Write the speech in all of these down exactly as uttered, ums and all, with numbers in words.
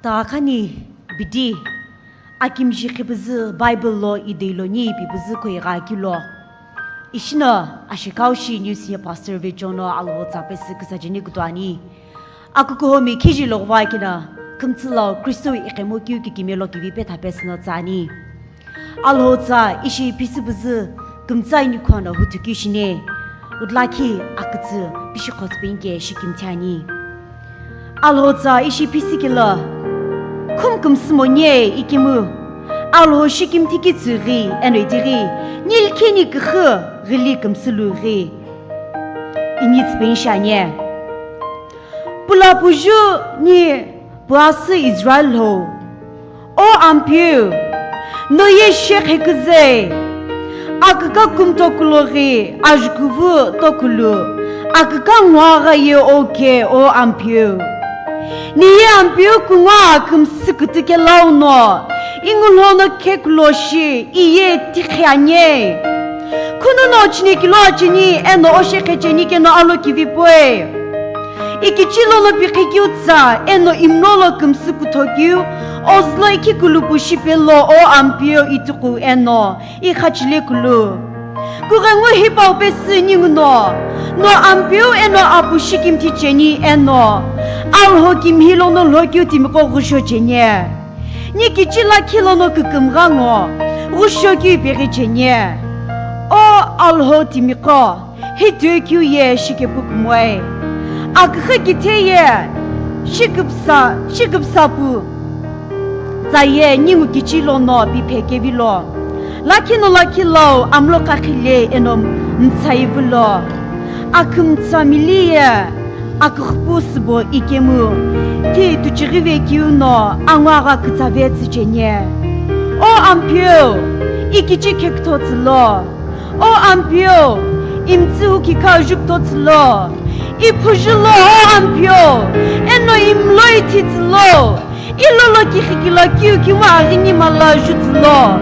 Takhani bidi akimshi khipüzü Bible lo idei loni ipi püzü koi gha kilo. Ishino ashikau shi New Senior Pastor Vechono Alhou tsa pesü küsa jeni kutuani. Akukuhomi khiji logwa kina kümtsülau Kristo iqemu kiu kikime lo kivi pe tha pesü no tsani. Alhou tsa ishi pisi püzü kümtsü ini khona huthu kishine. Utlakhi akütsü pishi khotspin ke shikim thiani. Alhou tsa ishi pisi kila khum kümsü mo nie ikimu. Alhou shikim thiki tsü ghi eno iti ghi nilkhini küxü ghili kümsü lu ghi. Ini tsüpin shanie. Pula puju ni puasü Israel ho. O Ampeu, no ye shekhe küzei. Aküka kum tokulo ghi, ajkuvu tokulu. Aküka nguagha ye oke, o Ampeu. Ni ye Ampeu kungua kümsü kütü kelau no. Ingulho no khekulo shi, iye tikhe anye. Khunu no chini kilo achini, eno o shekhe cheni keno alo kivi pue. Ikichi lono pikhi kiu tsa, eno imno lo kümsü kutho kiu, ozlo ikhi kulupu shipe lo o Ampeu ituku eno, ikhachile kulu. Kughengu hipau pesü ningu no, no Ampeu eno apu shikim thicheni eno, Alhou kimhi lono lho kiu timiqo ghusho cheni. Ni kichi lakhi lono kükümgha ngo, ghusho kiu ipeghi cheni. O Alhou timiqo. Hi tuikeu ye shikepu kumoe. Aküxü kithe ye shiküpsa, shiküpsa pu. Tsa ye ningu kichi lono piphe kevilo. Lakhi no lakhi lau amlo kakhile eno mtsai vilo. Akümtsa mili ye aküxüpu sübo ikemu. Ti tuchighive kiu no angwa agha kütsave tsücheni. O Ampeu, ikichi khekutho tsülo. O Ampeu, imtsü hukikha juktotsülo, iphujülo o Ampeu, eno imlo ithitsülo, ilolo kikhikila kiu kimu aghini mala jutsülo,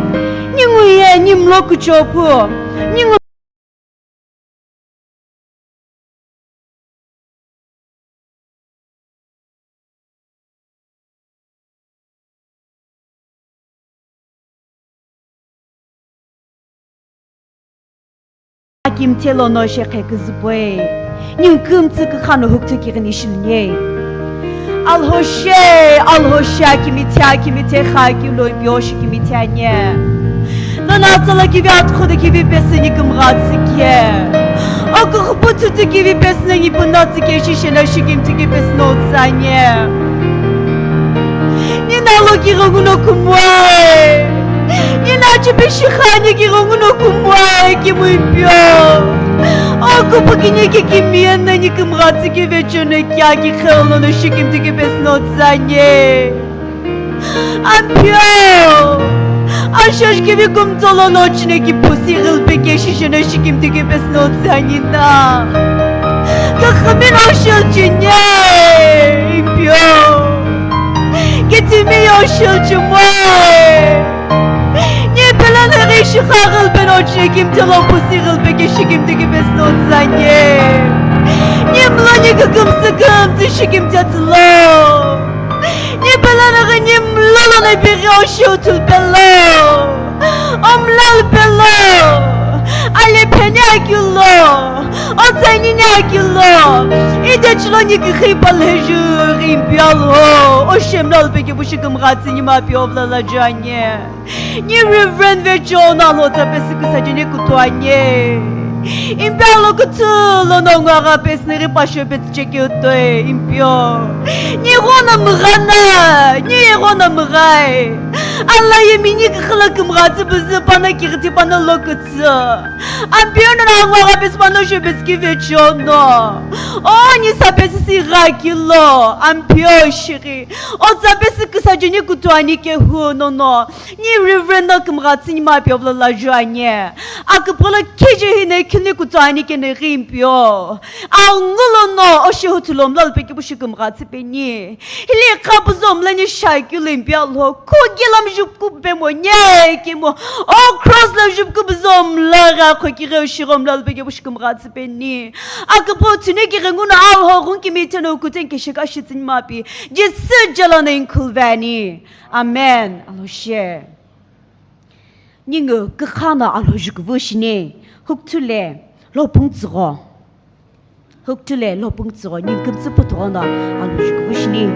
ningu ye nimlo kuchopu, ningu Akimthe lono shekhe küzüpoi, ningu kümtsü kükhano huktsü kighini shilnie. Alhou she, Alhou she, akimithe, akimithe, kha kiu lo ipi o shikimithe anie. Nono atsala kivi atukhodo kivi pesü ni kümgha tsüke. Okughupu tutu kivi pesü na ni puna tsüke shishena shikimthu kivi pesü no tsanye. Nina lo kighongu no kumwae. Nina chipi shikhani kighongu no kumwae kimu impio. Okupu kini kikimiye na ni kümgha tsüke vechene kia ki khelo no shikimthu kivi pesü no tsanye. Ampio, ashosh kivi kumtso lono chine ki pusi ghilpe ke shishene shikimthu kivi pesü no tsanyina. Kakhami no shil chinye, impio. Ketimi yo shil chimwe. Ni pela na ghi shikha ghilpe no chine kimtso lo pusi ghilpe ke shikimthu kivi pesü no tsanye. Ni mlo ni kükümsü kümtsi shikimthu tsülo. Ni pela na ghi ni mlo lono ipeghi oshiu thul pelo. Omlal pelo. Ale pheni akilo. Otsaini ni akilo. Ide chilo ni kikhi palheju ri impio lo. Oshemlal pe kipu shikümgha tsü ni ma pio vla la janye. Ni Reverend Vechono Alhou tsa pesü küsa jeni kutuanye. Impia lo kuthu lono ngwagha pesü ni ri pasho pe tsüchekeu toe, impio. Ni ghona mghana, ni ghona mghai. Ala ye mini kükhala kümgha tsü püzü pana kighiti pana lo kütsü. Ampio no na ngwagha pesü pana sho pesü ki Vechono. O ni sa pesü si gha kilo, ampio shiri. O tsa pesü küsa jeni kutuani ke hu nono. Ni Reverend no kümgha tsü ni ma pio vla la juani. Aküpüla khiji hi ne khini kutuani ke ne ghi impio. Angulo no o shi hutulom lal pe kipu shi kümgha tsü peni. Hili kha puzom la ni shai kilo impia lo. Khu Kilam jupku pemo nye kemo. O cross la jupku bizom la ga khokighe shigom la lbege bushkum ga tsipeni. Akapo tune ki rengu na alho gun ki miteno kuten ki shika shitsin mapi. Jisu jala na inkulvani. Amen. Alo she. Ningu kikha na alho jukvu shine. Huktu le lopung tsugo. Huktu le lopung tsugo, ningkümtsü puthugho no alhujukvu shini.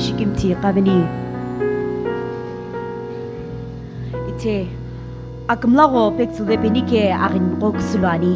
Shikimthi qavini. Ithe akümlagho pektsüle penike aghini qo kusulo ani.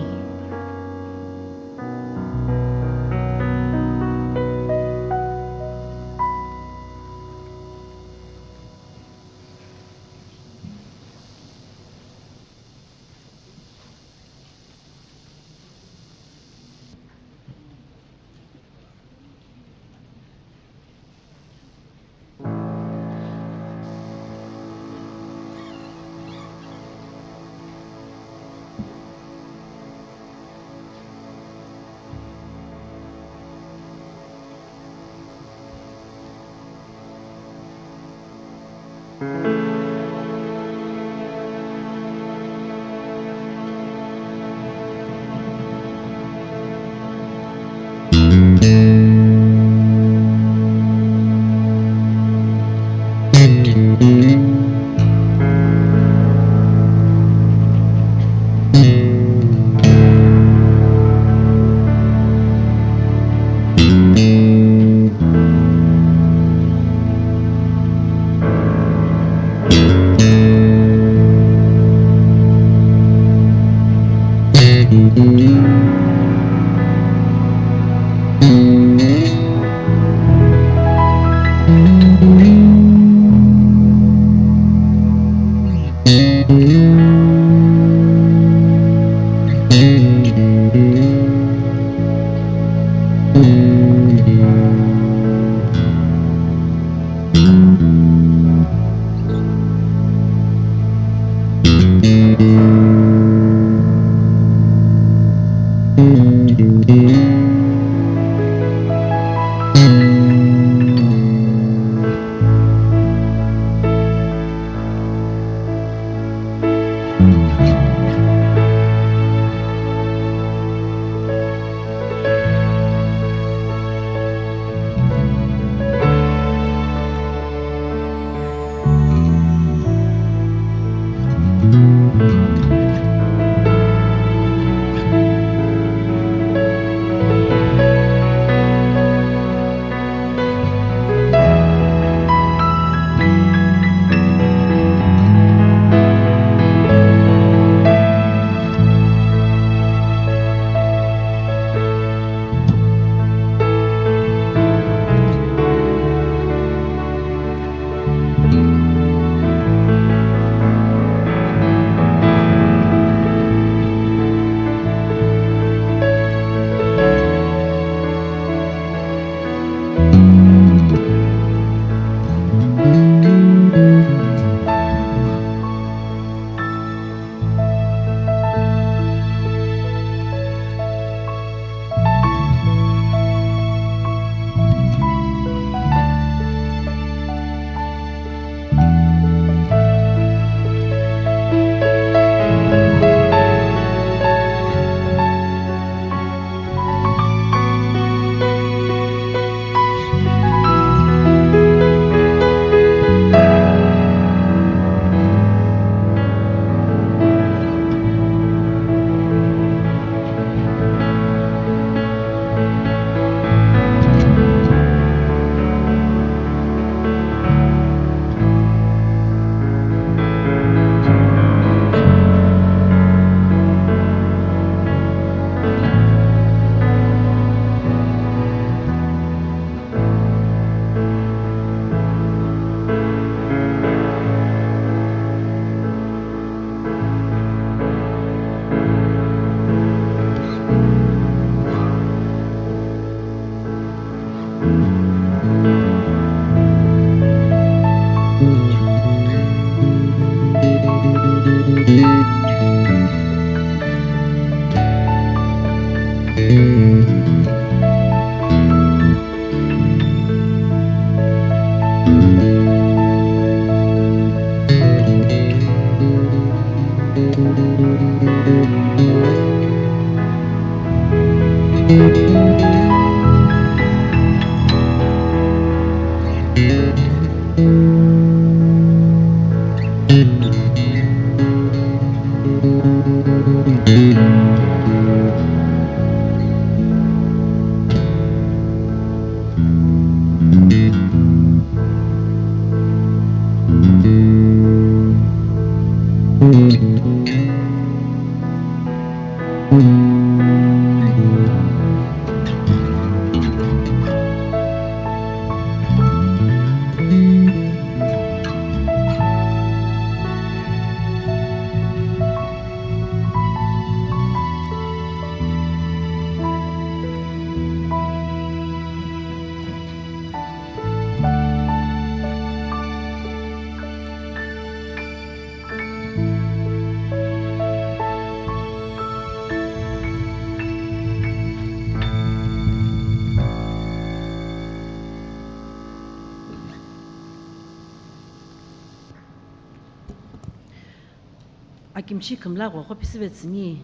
Akimchi kümla ghogho pisive tsüni.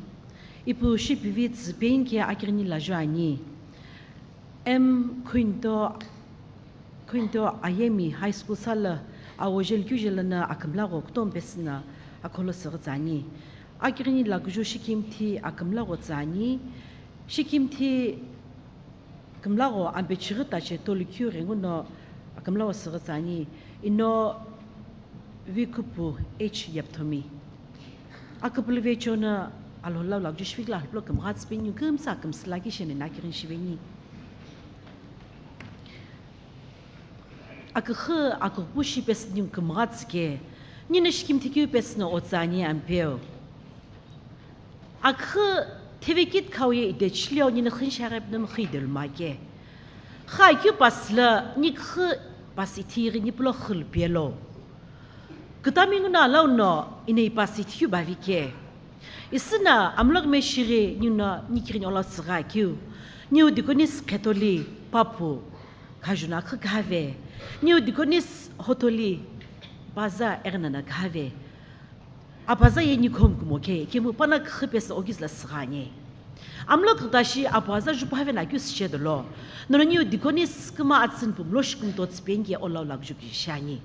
Ipu shipivi tsü penke akirini lajo ani. M Khuinto, Khuinto Ayemi High School sala awo jel kyu jel na akümla gho kutom pesina akholo sürü tsani. Akirini lakujo shikimthi akümla gho tsani. Shikimthi kümla gho ampe chighi tache tolu kyu rengu no akümla gho sürü tsani. Ino Vikupu H Yapthomi. Aküpülü vecho no alo lau lau jushvik la haplo kümgha tsüpeni kümsa kümsüla ki sheni na kirin shiveni. Akükhü aküpu shi pesini kümgha tsüke. Nino shikimthi kyu pesini otsani ampeu. Akükhü thevekit khau ye ite chilio nino khünsha rep num khi delma ke. Kha kyu pasla nikükhü pas ithiri nipulo khul pielo. Kütami nguna lau no inei pasi thiyu bavike. Isina amlok me shiri niu no nikirini ola tsügha kyu. Niu dikonis khetoli papu khajuna khü khave. Niu dikonis hotoli baza ernana khave. Abaza ye nikhom kumo ke, kemu pana khü pesa ogis la sürü ani. Amlo küktashi apuaza jupu haven akeu süshe dolo. Nono niu dikonis küma atsün pumlo shikümto tsüpeni ke olau lakju ki shani.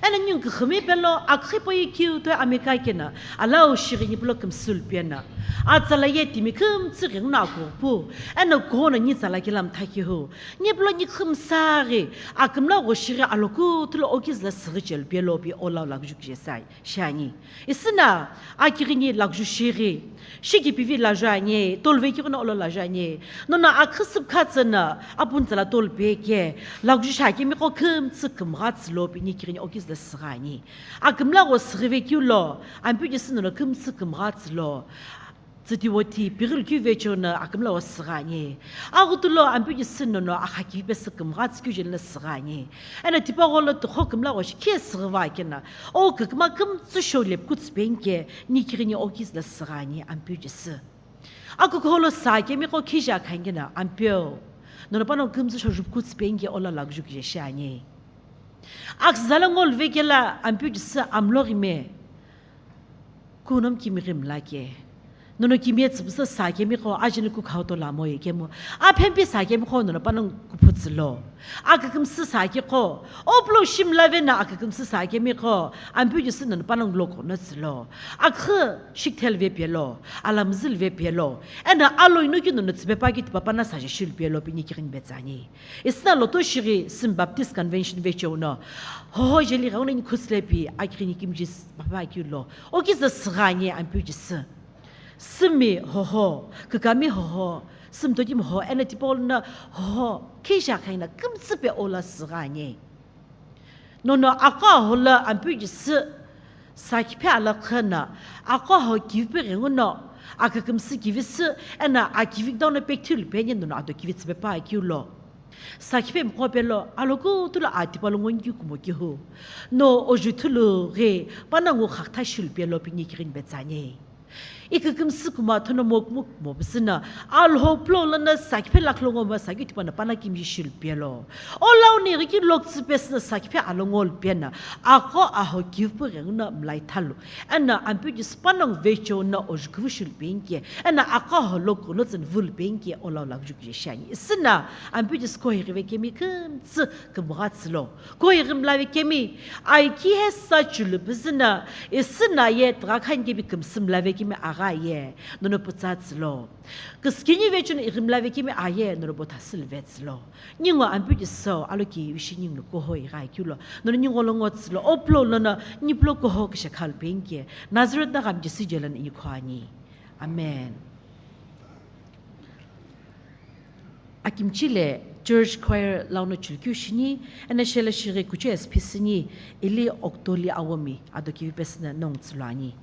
Ena niu kükhümi pelo, akhipo ye kiu toi ameka kena, alau shiri nipulo kümsül pena. Atsala ye timi kümtsü ghengna akupu. Ena kono ni tsala kilam thakihu. Nipulo ni khümsari, akümla ghoshiri aloku tulo ogis la sürü chel pelo pi olau lakju ki sai. Shiani. Isina, akirini lakju shiri. Shiki pivi laju ani, tolve kiruna olo laju ani. Nono akhü süpkha tsüna, apun tsala tolpe ke, lakju shakemi ko kümtsü kümgha tsülo pi nikirini ogis la sürü ani. Akümla gho sürüve kiulo, ampiu jisi nono kümtsü kümgha tsülo. Tsüti woti, piril kiu vechona akümla gho sürü ani. Aghutulo ampiu jisi nono akha kivi pesü kümgha tsü kiu jelina sürü ani. Ena tipa gholo tükho kümla gho shi khe sürü va kena. O kükma kümtsü show lepku tsüpeni ke, nikirini ogis la sürü ani ampiu jisi. Akukholo sa kemi ko khija khangena ampiu. Nono pano kümtsü show jupku tsüpeni ke ola lakju ki je shi ani. Aksala ngol vekela ampiu jisi amlo rime. Kunom kimi ghimla ke. Nono kimi tsüpüsü sa kemi ko ajini ku khauto lamo ye kemu. Aphempi sa kemi ko nono panang kuphu tsülo. Akükümsü sa ke ko. Oplo shimla vena akükümsü sa kemi ko. Ampiu jisi nono panang lo kono tsülo. Akhü shikthel ve pelo. Alamzil ve pelo. Ena alo ino ki nono tsüpe pa ki tipa pana sa je shil pelo pi nikirini betsani. Isina loto shiri Sim Baptist Convention vecheuno. Hoho jeli ghauna ni khuslepi akirini kimjis papa kiulo. Ogis la sürü ani ampiu jisi. Simi hoho, kükami hoho, sim tokimi hoho, ena tipol na hoho, keisha khaina kümtsü pe ola sürü ani. Nono aqo ahola ampiu jisi sakiphe ala khana, aqo aho kivi pe ghenguno, akükümsü kivi sü, ena akivi dono pekthil peni nono ado kivi tsüpe pa kiulo. Sakiphe mqo pelo, aloku tulo atipa lo ngongi kumo kihu. No oju thulu ghe, pana ngu khaktha shul pelo pi nikirini betsani. Ikükümsü kuma thono mokmu mobüsüna, Alhou plo lono sakiphe lakhlongo ma sakitipana pana kimji shilupelo. Olau ni riki loktsü pesüna sakiphe alongo lupena, aqo aho kiupu renguna mlai thalu. Ena ampuji spanong vecho na ojkuvu shilupinke, ena aqo aho lokro no tsün vulupinke olau lakjuku jeshani. Isina ampuji skohi rive kemi kümtsü kümgha tsülo. Koighimlave kemi, ai kihe sa chulu bizina, isina ye trakhan kebi kümsümlave kemi agha ye, nono putsa tsülo. Kiskini vechun ighimlave kemi aye, nono bothasülve tsülo. Ningo ampuji so, alo ki vishi ningu koho igha kiulo, nono ningo longo tsülo, oplo nono, niplo koho kishakhalupinke, Nazareth na ghamjisi jelan inikhoani. Amen. Akimchile church choir launo chulkiu shini, ena shela shighi kuchu S P sini, ili oktoli awomi, ado kivi pesüna nongu tsüluani.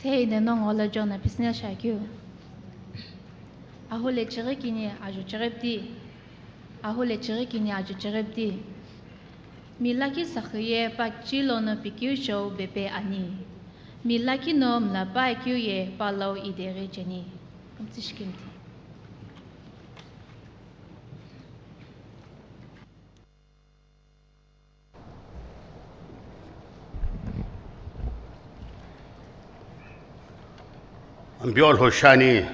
Thei neno ngolo John apisüni shakeu. Ahule chighi kini ajo chighi pti. Ahule chighi kini ajo chighi pti. Mi lakhi sakhi ye pa kichi lono pikeu shou bepe ani. Mi lakhi no mla pa keu ye pa lau ideghi cheni. Kümtsü shikimthi. Bio lho shani,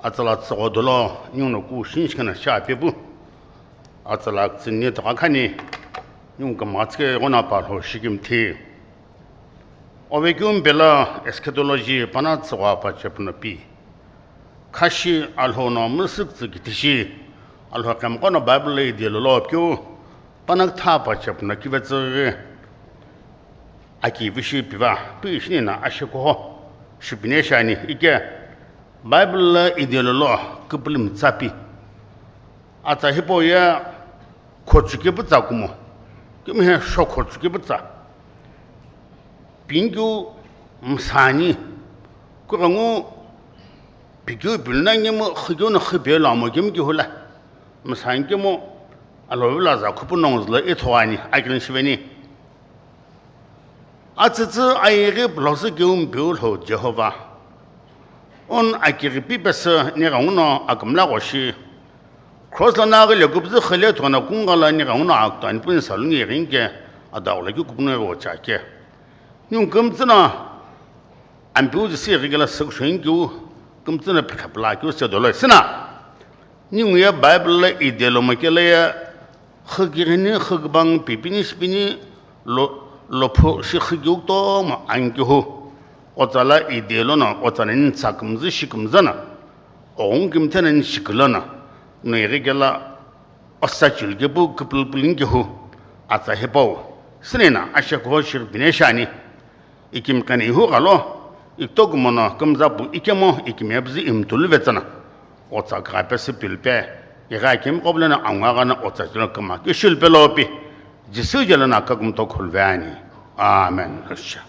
atsala tsügho dolo, ningu no ku shinshi kana sha pepu. Atsala tsini toka khani, ningu kama tsike gona pa lho shikim thi. Ove kium bela eschatology pana tsügho pa chepno pi. Khashi alho no musuk tsü kitishi, alho kemko no Bible le idelo lo kyo, pana tha pa chepno kive tsü. Aki vishi piva, pi shini na asheko ho, shipine shani, ike, Bible la idelo lo, kupulum tsapi. Atsa hipo ye, khochuke putsa kumo, kimi he sho khochuke putsa. Pingyu msani, kurangu, pikyu pilna ngemu, khigyu na khipe la mo kimi ki hula. Msani kemo, alo la za kupu nong zla ithwani, akirin shiveni. Atsütsü ayeghi pulosü keu mpiu lho Jehova. On akighi pipesü nigha nguno akümla ghoshi. Cross la naghi lekupzü khile thona kungala nigha nguno akutani puni salungi rinke adaghula ki kupuno ghocha ke. Ningu kümtsü na ampiu disi ghikela sükshon keu kümtsü na phikhapla keu se dolo sina. Ningu ye Bible la idelo makela ye Xükighini xükübang pipini shipini lo, lophu shi xükeu kutomo ankihu. Otsala idelo no, otsala nini tsakümzü shikümzü no, oghungu kimthe nani shikülo no, noighi kela osa chilkepu küpülpülünkihu. Atsa hipau, sinina ashekuho shirpine shani. Ikimqhene ihu ghalo, iktokumono kümzapu ikemo ikimiye püzü imtulu vetsüna. Otsa kaghape süpilpe, igha kemi qobleno angwa ghana otsa chino kama kishilpe lopi. Jisü jelo na kakumto khulveani. Amen. Asha.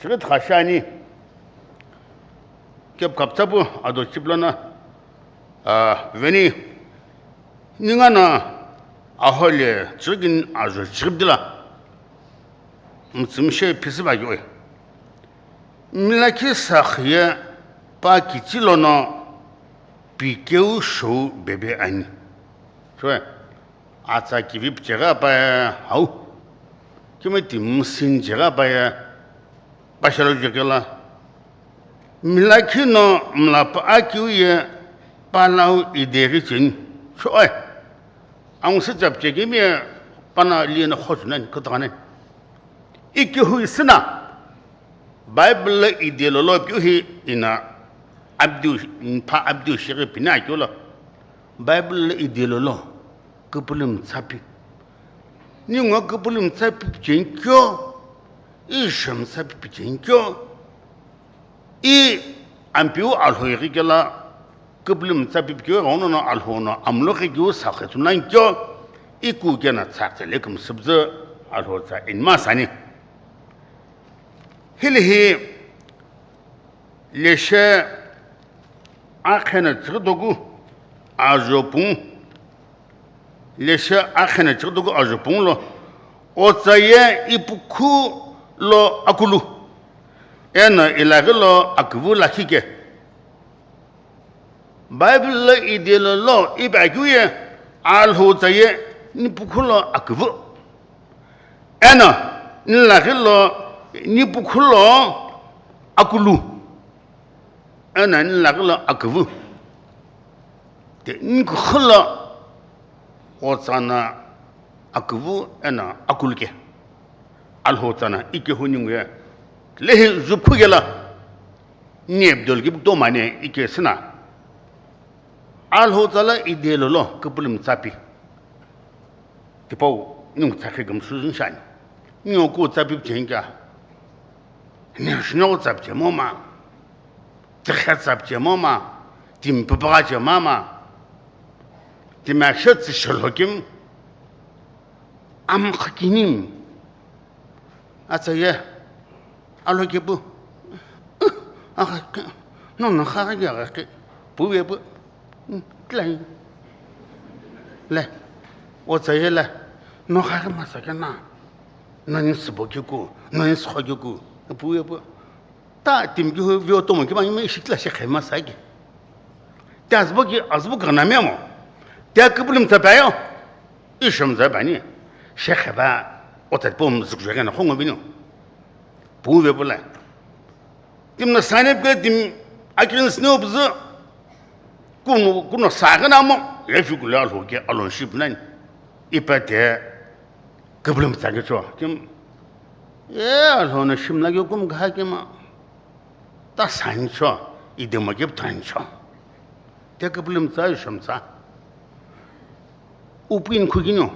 Chigit khashani. Kep kaptsapu ado chiplana. Ah, veni, ninga na ahole chigin ajo chigibdila. Mtsumshe pisiba yoi. Milakhi sakhiye pa kichi lono pikeu shou bebe ani. Chue. Atsa kivi picheghi apaye hau. Kimiti musin cheghi apaye pashalo jekela. Milakhi no mlapa akiu ye palau ideghi cheni. Shoe. Angsi chapchekemi ye pana liye na khochunani kotogane. Ikihu isina. Bible la idelo lo piu hi ina abdiu mpha abdiu shighi pina akeu lo. Bible la idelo lo. Küpülüm tsapi. Ningu küpülüm tsapi pichenkyo, i shem tsapi pichenkyo, i ampiu alhoi ghikela küpülüm tsapi pikyo ghono no alhono amlo ghikyu sakhe tunankyo, i kukena tsakhe leküm sübzü alho tsa inma sani. Hilihi leshe akhena chighidogu ajo pung. Leshe akhena chighidogu ajo pung lo, otsa ye ipukhu lo akulu, eno ilaghi lo aküvü lakhi ke. Bible lo idelo lo ipi akeu ye, alhou tsa ye nipukhu lo aküvü. Eno nilaghi lo nipukhu lo akulu. Eno nilaghi lo aküvü. Te nikukhu lo otsa na aküvü eno akuluke. Alhou tsa na ikehu ningu ye. Lehi zuphu kela. Ni Abdul ki bukto mane ike sina. Alhou tsa la idelo lo küpülüm tsapi. Tipau, ningu tsakhi kümsü zünsani. Ningu ku tsapi pichengka. Ningu shinogu tsapi chemo ma. Tikhe tsapi chemo ma. Timi püpügha chemo ma. Timi ashe tsü sholokim. Amkha kinim. Atsa ye. Alo kepu. Agha ke. No no kha ke agha ke. Pu ye pu. Klai. Le. Otsa ye le. No kha ke masa ke na. No ni sibo ke ku. No ni sikho ke ku. Pu ye pu. Ta timi ke hu vio tomo ke ma ni me shikla she khe masa ke. Te azbo ke azbo kana me mo. Te küpülüm tsa pa yo. Isham za bani, shekhe ba, otat pom zukjwe gana khongo bino. Puve pula. Timi no sani pike timi akini sini opüzü. Kuno, kuno saghi namo, ye fikulu alhoke alon ship nani. Ipa te, küpülüm tsake cho. Kim, ye alhono shimla ke kum kha kima. Ta sancho, idema ke tancho. Te küpülüm tsa, shom tsa. Upu inikhu kino.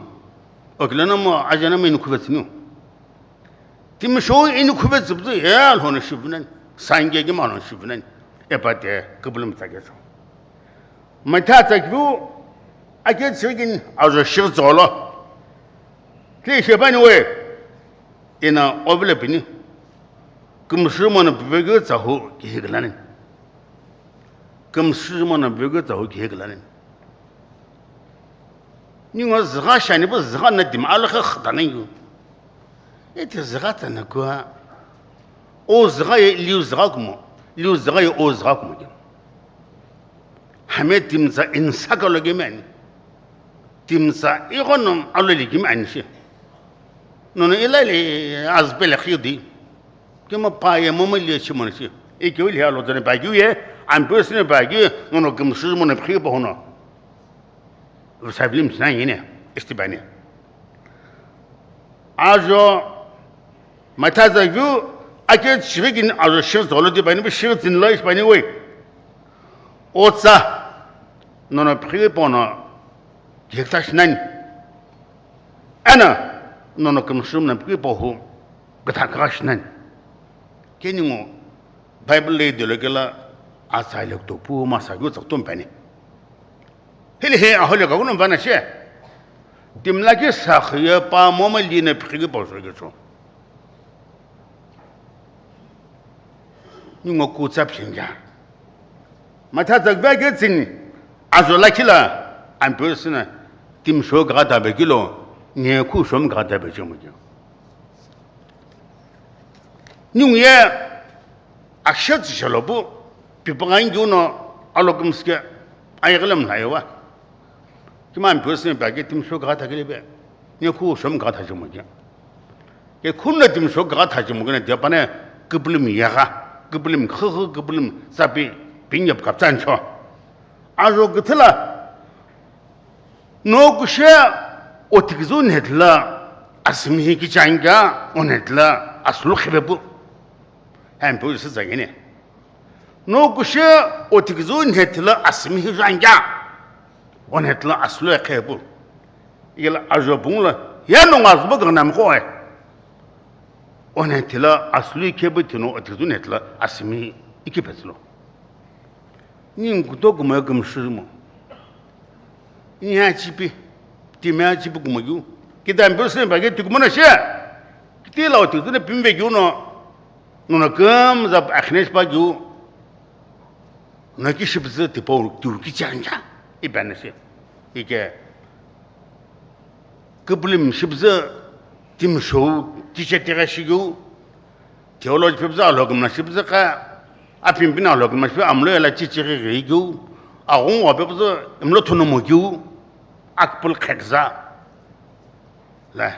Okilana mo, ajana mo inikhu vetsino. Timi shou inikhu vetsüpüzü, ye alhono ship nani. Sange ke ma alhono ship nani. Epa te, küpülüm tsake cho. Matha tsakeu, ake tsügin ajo shighi tsolo. Ti shepani we, ina ovile pini. Kümsü mono pivekeu tsahu kihi kilanin. Kümsü mono pivekeu tsahu kihi kilanin. Ningo zügha shani pu zügha na timi alakha khatanin yu. Eti zügha tsana kua. O zügha ye liu zügha kumo. Liu zügha ye o zügha kumo ke. Hame timtsa insakalo kemi ani. Timtsa ighono aloli kemi ani shi. Nono ilali azpele khidi. Kema pa ye mama liye shimoni shi. Ikeu liya lo tene pa keu ye, ampe sine pa keu, nono kümsü mono phikhi pa hono. Vüsavili mtsina yine, istibani. Ajo, Matha tsakeu, ake chighi kini ajo shighi tsolo di bani, bu shighi tsini lo ish bani we. Otsa, nono phikhi pono, kekta shinani. Ena, nono kümsü mono phikhi pohu, kütha kha shinani. Keni ngo, Bible le dolo kela, atsa le kuto pu masa keu tsakto mpani. Hili he ahole ka kuno vana she. Timla ke sakhiye pa moma line phikhi ke pa so ke so. Ningo ku tsap shinga. Matha tsakve ke tsini. Ajo la kila. Ampe sina. Tim sho ga ta be kilo. Nye ku shom ga ta be chomo ke. Ningu ye. Ashe tsishalo pu, pipangan keu no alo kümsü ke, ayeghilam lhayewa. Kimami püsü pe ake timsho gha thakile pe, nye khu shom gha thajimo ke. Ke khunla timsho gha thajimo ke na, de pane küpülüm yegha, küpülüm khükhü, küpülüm tsapi, pinyap kaptsancho. Ajo küthüla, no kushe otiküzü nhethüla asimihi kichangya, o nhethüla asulu khipe pu. Hempu isi zagini. No kushe otiküzü nhethüla asimihi zangya. O nhethüla asulu ekhe pu. Igela ajo pungula, ya no ngazbo gana mkhoe. O nhethüla asulu ikhe pu tino otiküzü nhethüla asimihi ikipetsülo. Ningu kutomo kümsü mo. Inya chipi, timya chipi kumo keu. Kitampe sini pa ke tikumo na she. Kiti lao tiku ne pimve keu no. Nono kümza akhine shipa keu. No ki shipüzü tipau keu ki chanja. Ipa na she. Ike. Küpülüm shipüzü timshou tiche tigha shikeu. Theology phipüzü alhokümla shipüzü kha, apimpini alhokümla shipüzü amlo ela chichighi ghi keu, aghungu phipüzü imlo thunomo keu, akpul khekza. La,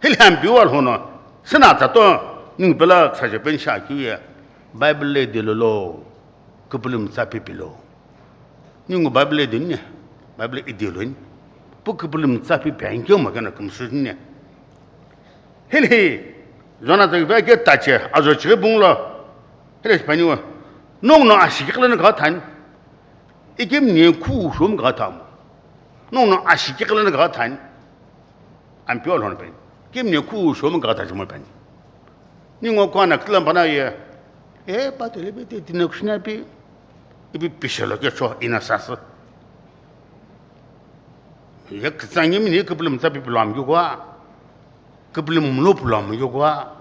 hilham piu alhono, sina tsato, ningu pela ksaje pen sha keu ye, Bible le dilolo, küpülüm tsa pipilo. Ningu Bible idini, Bible idiloni. Pu küpülüm tsa pi pengkeu ma kena kümsüni. Hili hi, Jona tsaki veke tache, ajo chighi punglo. Hili shipani wa. Nong no ashiki khala na gha thani. Ikim ne khu shom gha thamu. Nong no ashiki khala na gha thani. Ampio lhon pen. Kim ne khu shom gha thajimo pen. Ningo kwana klam bana ye. E pa tele be te tine kushina pi. Ipi pishelo ke cho ina sas. Ye ktsangim ni küpülüm tsa pi pulam yugwa. Küpülüm mlo pulam yugwa.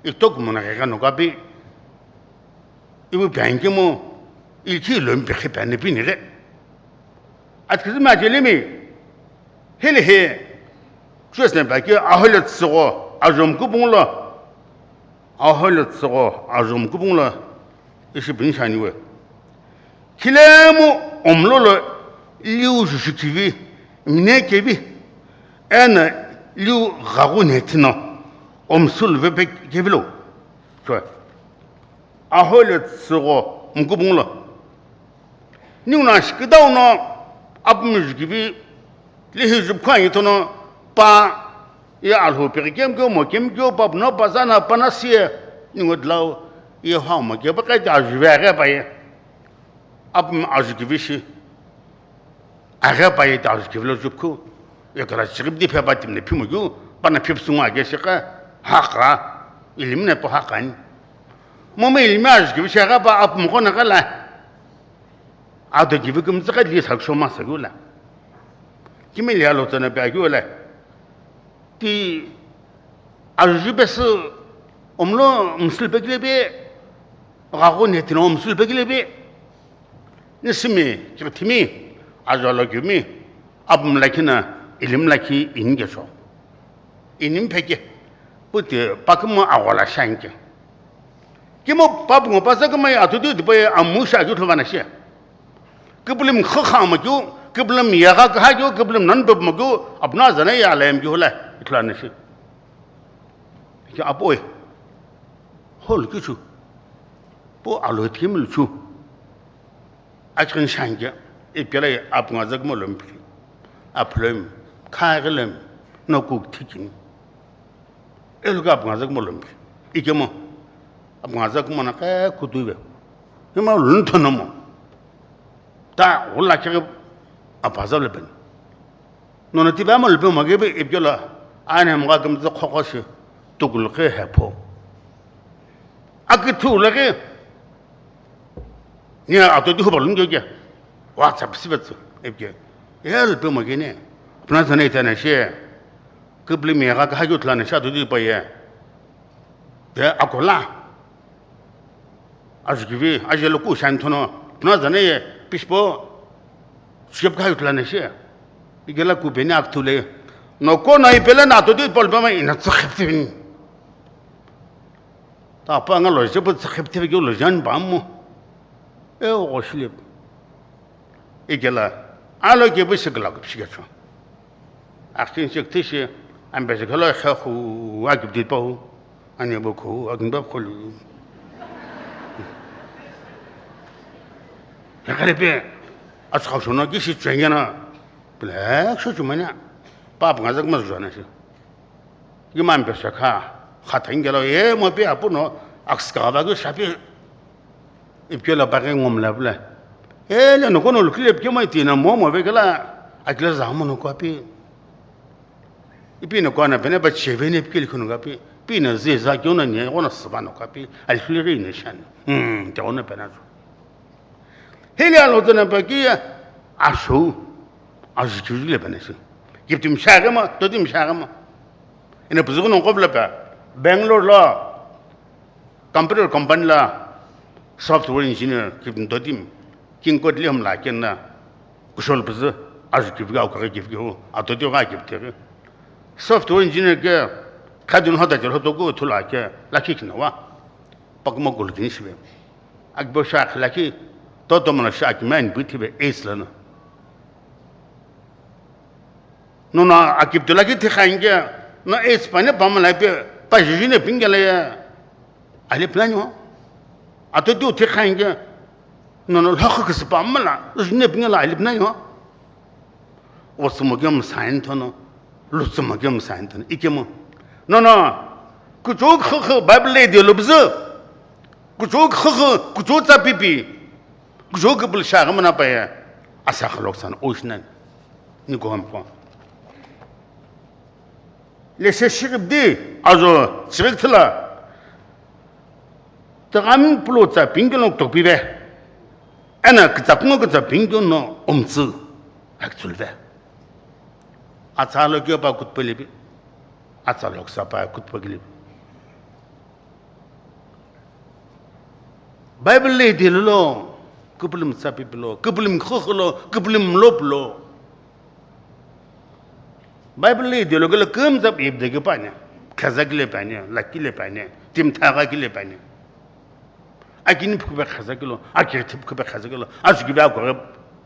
Itok mona ke no ka pi. Ibu pengimo, ilkhi lompi qhi peni pini ghe. Atkizimi ajelimi, hili hi, Joseph aki ahole tsügho ajom kupunglo, ahole tsügho ajom kupunglo, ishi pini shaniwe. Khilemu omlolo liu jushu kivi, mine kevi, ena liu ghaghu nethino, omsulu vepe kevilo. Aho le tsügho mkubunglo. Ningu no ashikidau no apumi jukivi lihi jupkhu angi thono pa ye alhou peghi kemkeu mo kemkeu pa puno pa zana pa na siye ningu dlau ye hau mo keu pa kaiti ajuve aghe pa ye. Apumi ajukivi shi. Aghe pa ye ta ajukivi lo jupkhu. Ye kala chighipi di phe pa timne phimokeu, pa na phipu sungu aghe shi ka, haka, ilimne po haka ni. Momu ilimi ajukivi shi aghe pa apumi qo na kala. Ado kivi kümtsü ka li sakshoma sakeu la. Kimeli alo tsana pe akeu la. Ti ajuju pesü omlo msül pekile pe, ghagho netino msül pekile pe. Nisimi, kirithimi, ajalo kimi, apumi lakhi na, ilim lakhi ini kesho. Ini mpheke, puti pakümo aghola shanke. Kimo papungo pasa kümai atutu tipaye amu shakeu thlovana she. Kipulimi khakha makeu, kipulimi yagha kaha keu, kipulimi nanu pepu makeu, apuna zana ye alayem keu hula, ithulana shi. Ki apo e. Hol kichu. Po alo ithimi luchu. Achighi shanke, ipikela ye apunga zakuma lomphi. Aphulomi, khaghilomi, noku thikini. Eluka apunga zakuma lomphi. Ikemo, apunga zakuma na khe kutuve. Ima lunthonomo. Ta ghula khe apaza lepeni. Nono tibe amo lupemo kebe ipikelo, ane mga kümtsü khokho shi, tukulu khe hepho. Akithu laghi, ni ato di hubalun keu keu, WhatsApp sibetsu, ipike, ye lupemo kene, apuna zana itana she, kipulimi yagha kaha keu thulana she ato di paye, ye akola. Ajukivi, ajelo ku shani thono, puna zana ye, pishipo, shep khayu tlana she. Igela ku beni akthule. No ko no ipele na to di pol bama ina tsakhiptivini. Ta pa nga lo je bu tsakhiptivi lo jan bammo. E o shilip. Igela, alo ke bu shigla ku shigacho. Akhini shi kthi shi, ambe shi khalo khe khu, akibdi pau, ani bo khu, akin bab kholu. Yakare pe, atsakha shono ki shi chengena, black shu chumanya, pap ngazak mas jana shi. Ki man pe shakha, khatha ingelo, e mo pe apuno, akska ba ki shapi, Ipikelo paghi ngomla pula. Ele no kono lukile pikemo itina momo vekela akile za mono kwa pi. Ipi no kwana pene pa chevene pikeli kono kwa pi. Pi no ze za kyo no nye kono saba no kwa pi. Ali khule ri ne shan. Hmm, te ono pena zo. Hele alo tena pa ki asho. Aji kyu le pena shi. Giptim share ma, to dim share ma. Ina puzuku no kopla pa. Bangalore lo. Computer company la software engineer kipni totim, king kot liham la kenna, kushol püzü, azu kipki au kaghi kipki hu, atoti gha kiptiri. Software engineer ke, khadun hoda jel hotoku thula ke, lakhi kina wa. Pakuma gul kini shibe. Akbo shakh lakhi, toto mono shakh man bitibe ace lana. Nono akiptu lakhi thikha inke, no ace pani pamala pe, pa jujune pingela ya. Ali plan yo. Ato tu thikha inke, nono lhokhu kisi pamala, jujune pingela ali plan yo. Osumo ke msain thono, lusumo ke msain thono, ikemo. Nono, kuchuk khukhu Bible le de lubzu. Kuchuk khukhu, kuchuk tsa pipi. Kujo kipul shaghi muna paye, asa khalok san oshnan, ni koham ko. Lese shigibdi, azo, shigik thila. Tagami pulo tsa pingkilong tokpibe. Ena kitsa kungo kitsa pingkilong no omtsu, hakitsulve. Atsa lo kyo pa kutpelibi. Atsa lo ksa pa kutpelibi. Bible le idelo lo, kupulum tsapi pilo, kupulum khokho lo, kupulum lop lo. Bible le idelo kelo kum tsap ibde ke panya, khazak le panya, laki le panya, tim thaga ki le panya. Akini phukupe khazak lo, akirthi phukupe khazak lo, ajukibe akore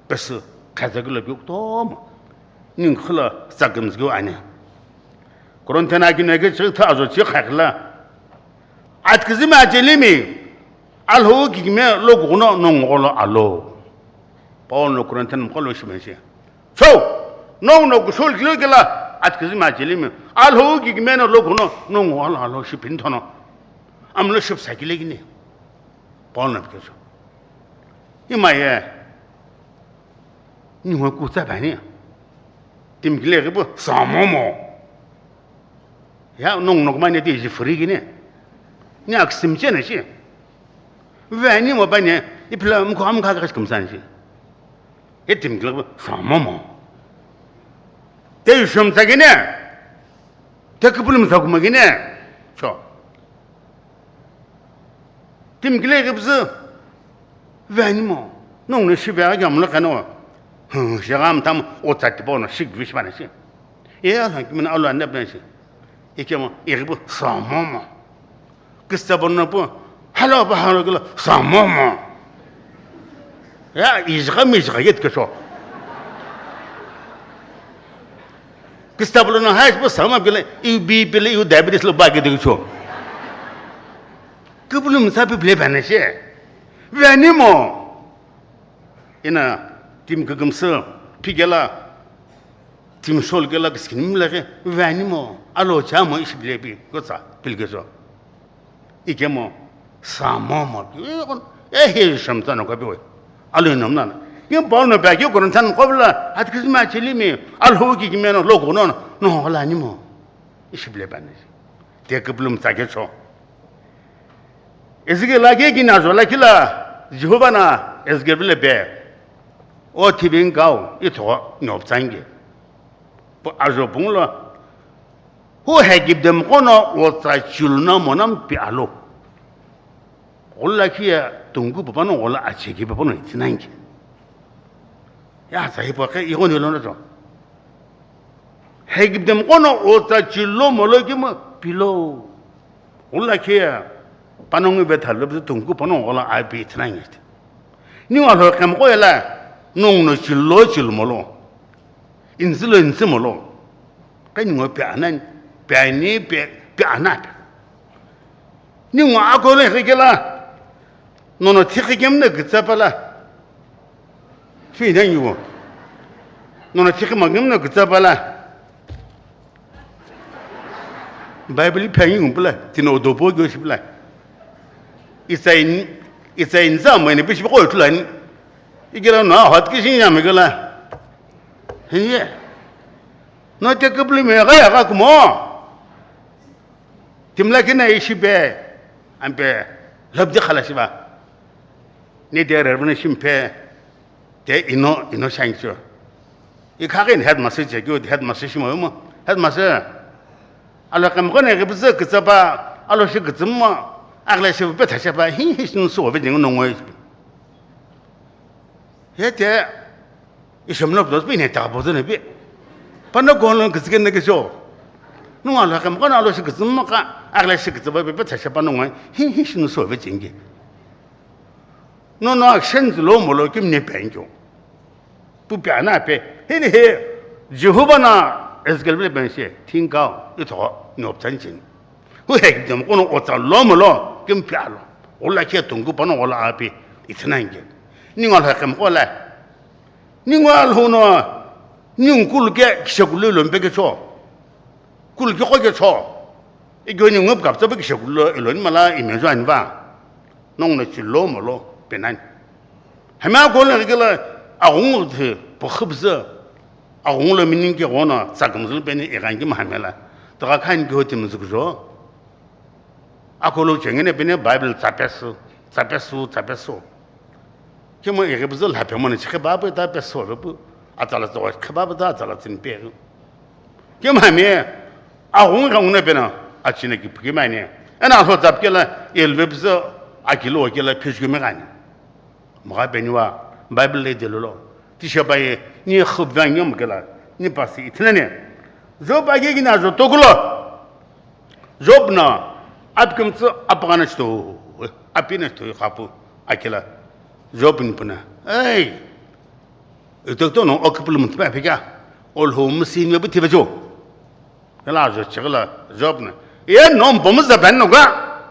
pesu khazak lo biuk tomo. Ning khula tsakim zgiu anya. Korinthena akino eke chighi tha azo chi khakla. Atikizimi achelimii, Alhou kikimiye lo kughuno nongu gholo alo. Paul no Corinthian mqo lo shimeshe. So, nongu no kushou kilo kela atikizimi achelimii, Alhou kikimiye no lo kughuno nongu gholo alo shipini thono. Amlo shipsa kile kini. Paul no pikecho. Imaye. Ninguno kutsa bani. Timi kile ghipu samomo. Ya, nongu no kumane ti ji free kini. Ni aksimche na shi. Vani mo bani, iphila mkho amkha ka kumsa na shi. E timi kile ghipu samomo. Te shomsa kini. Te kupulumsa kuma kini. Cho. Timi kile ghipüzü, vani mo, nongu no shive aghi amulo kano, hu, shigha mtamu, otsa tipau no, shigvi shivana shi. E, ala, kimina alo ane bna shi. Ikemo, ighipu, samomo. Kista bono pu, halo ba halo kilo, samomo. Ya, ijgha mi ijgha yet keso. Kista bono hai bu sama kile, iu B P le, iu diabetes lo ba ke de keso. Kipulumsa pi bile bane she. Vani mo. Ina timi kükümsü phikela, timi shou kela kiskini mlaghi vani mo. Alo cha mo ishi bile pi kotsa pilkezo. Ikemo samomo. E he shamtano kapiwe. Alo ino mnana. Kim Paul no bagi Corinthian kovla atikizimi achelimii Alhou kikimiye no lo kughuno nongu gholo ani mo. Ishi bile bane. Te kipulumsa kecho. Ezekiel la ke kini ajo lakhi la Jehova na Ezekiel vile pe. O thiving kau ithogho nyoptsange. Pu ajo punglo. Hu hekipdem kono otsa chilu na monam pi alo. Ghulu lakhi ye tungku papa no ghola acheki papa no itsinange. Ya tsa hipo ke igho ni lo no to. Hekipdem kono otsa chilo molo kimo pilo. Ghulu lakhi ye panongu vetha lo tungku pano ghola api itsinange. Ni wa lo kemko yela nongu no chilo chilo molo. Inzilo inzi molo. Kani ngo pe anani, pe ani, pe, pe anape. Ningu akolo ighikela, nono thikhi kemna gitsapala. Thui na ngiwo. Nono thikhi makemna gitsapala. Bible phe ngi ngumpula, tino dopo gyo shipula. Itsa in, itsa inza mo ene bishi ko tulani. Igela no hot kishi nyamegela. Hiye. No te kapli me ga ya ga kumo. Timla kina ishi be, ampe, lhapdi khala shiba. Ni de Reverend shimpe, de ino, ino shancho. I khagin headmaster che kyo, headmaster shimo mo. Headmaster. Alo kam kone ke bze ke tsaba, alo shi ke tsmo, agle shi be ta shaba, hi hi shin so ve ding no ngoi. He te, isham no dos bi ne ta bo ne bi. Pano gon lo kizgen ne kiso. Nunga lo kam kono lo shi kizmo ka, agle shi kizmo be be ta sha pano ngai. Hi hi shin so ve jingi. No no action lo mo lo kim ne pen jo. Pu pya na pe. He ni he. Jehovah na Ezekiel le ben she. Thingkao. Itho. Nyop chan chin. Hu hekdem kono otsa lo mo lo, kim pya lo. Ola khe tungku pano ola api, ithinange. Ninga lo kem kola. Ninga lo no, ning kul ke kishakulu lo mpe ke cho. Kul ke ko ke cho. Igyo ninga kapta pe kishakulu ilo ni mala imejo anva. Nong no chilo mo lo, penan. Hami akolo ghikela aghungu the pokhubza. Aghungu lo meaning ke ghono tsakumzul peni ighangi mahamela. Toga khan ki hoti muzukjo. Akolo chengene peni Bible tsapesu, tsapesu, tsapesu. Kimo ighibzul hape mona chikhe babu ta pesu repu. Atala tsoga chikhe babu ta atala tsin peru. Kimo hami aghungu ghangune pena achine ki pukimani. Ena ho tsapkela elvebzo akilo kela phishkumi gani. Mgha peniwa Bible le delolo. Tisha baye ni khubvang yom kela ni pasi itnene. Job age gina jo tokulo. Job na apkemtsu apagana sto. Apina sto khapu akela. Job ni puna. Hey. Itok to no okipul mutba pika. Ol hom sin me buti bejo. Kela jo chigla Job na. Ye nom bomu zaban no ga.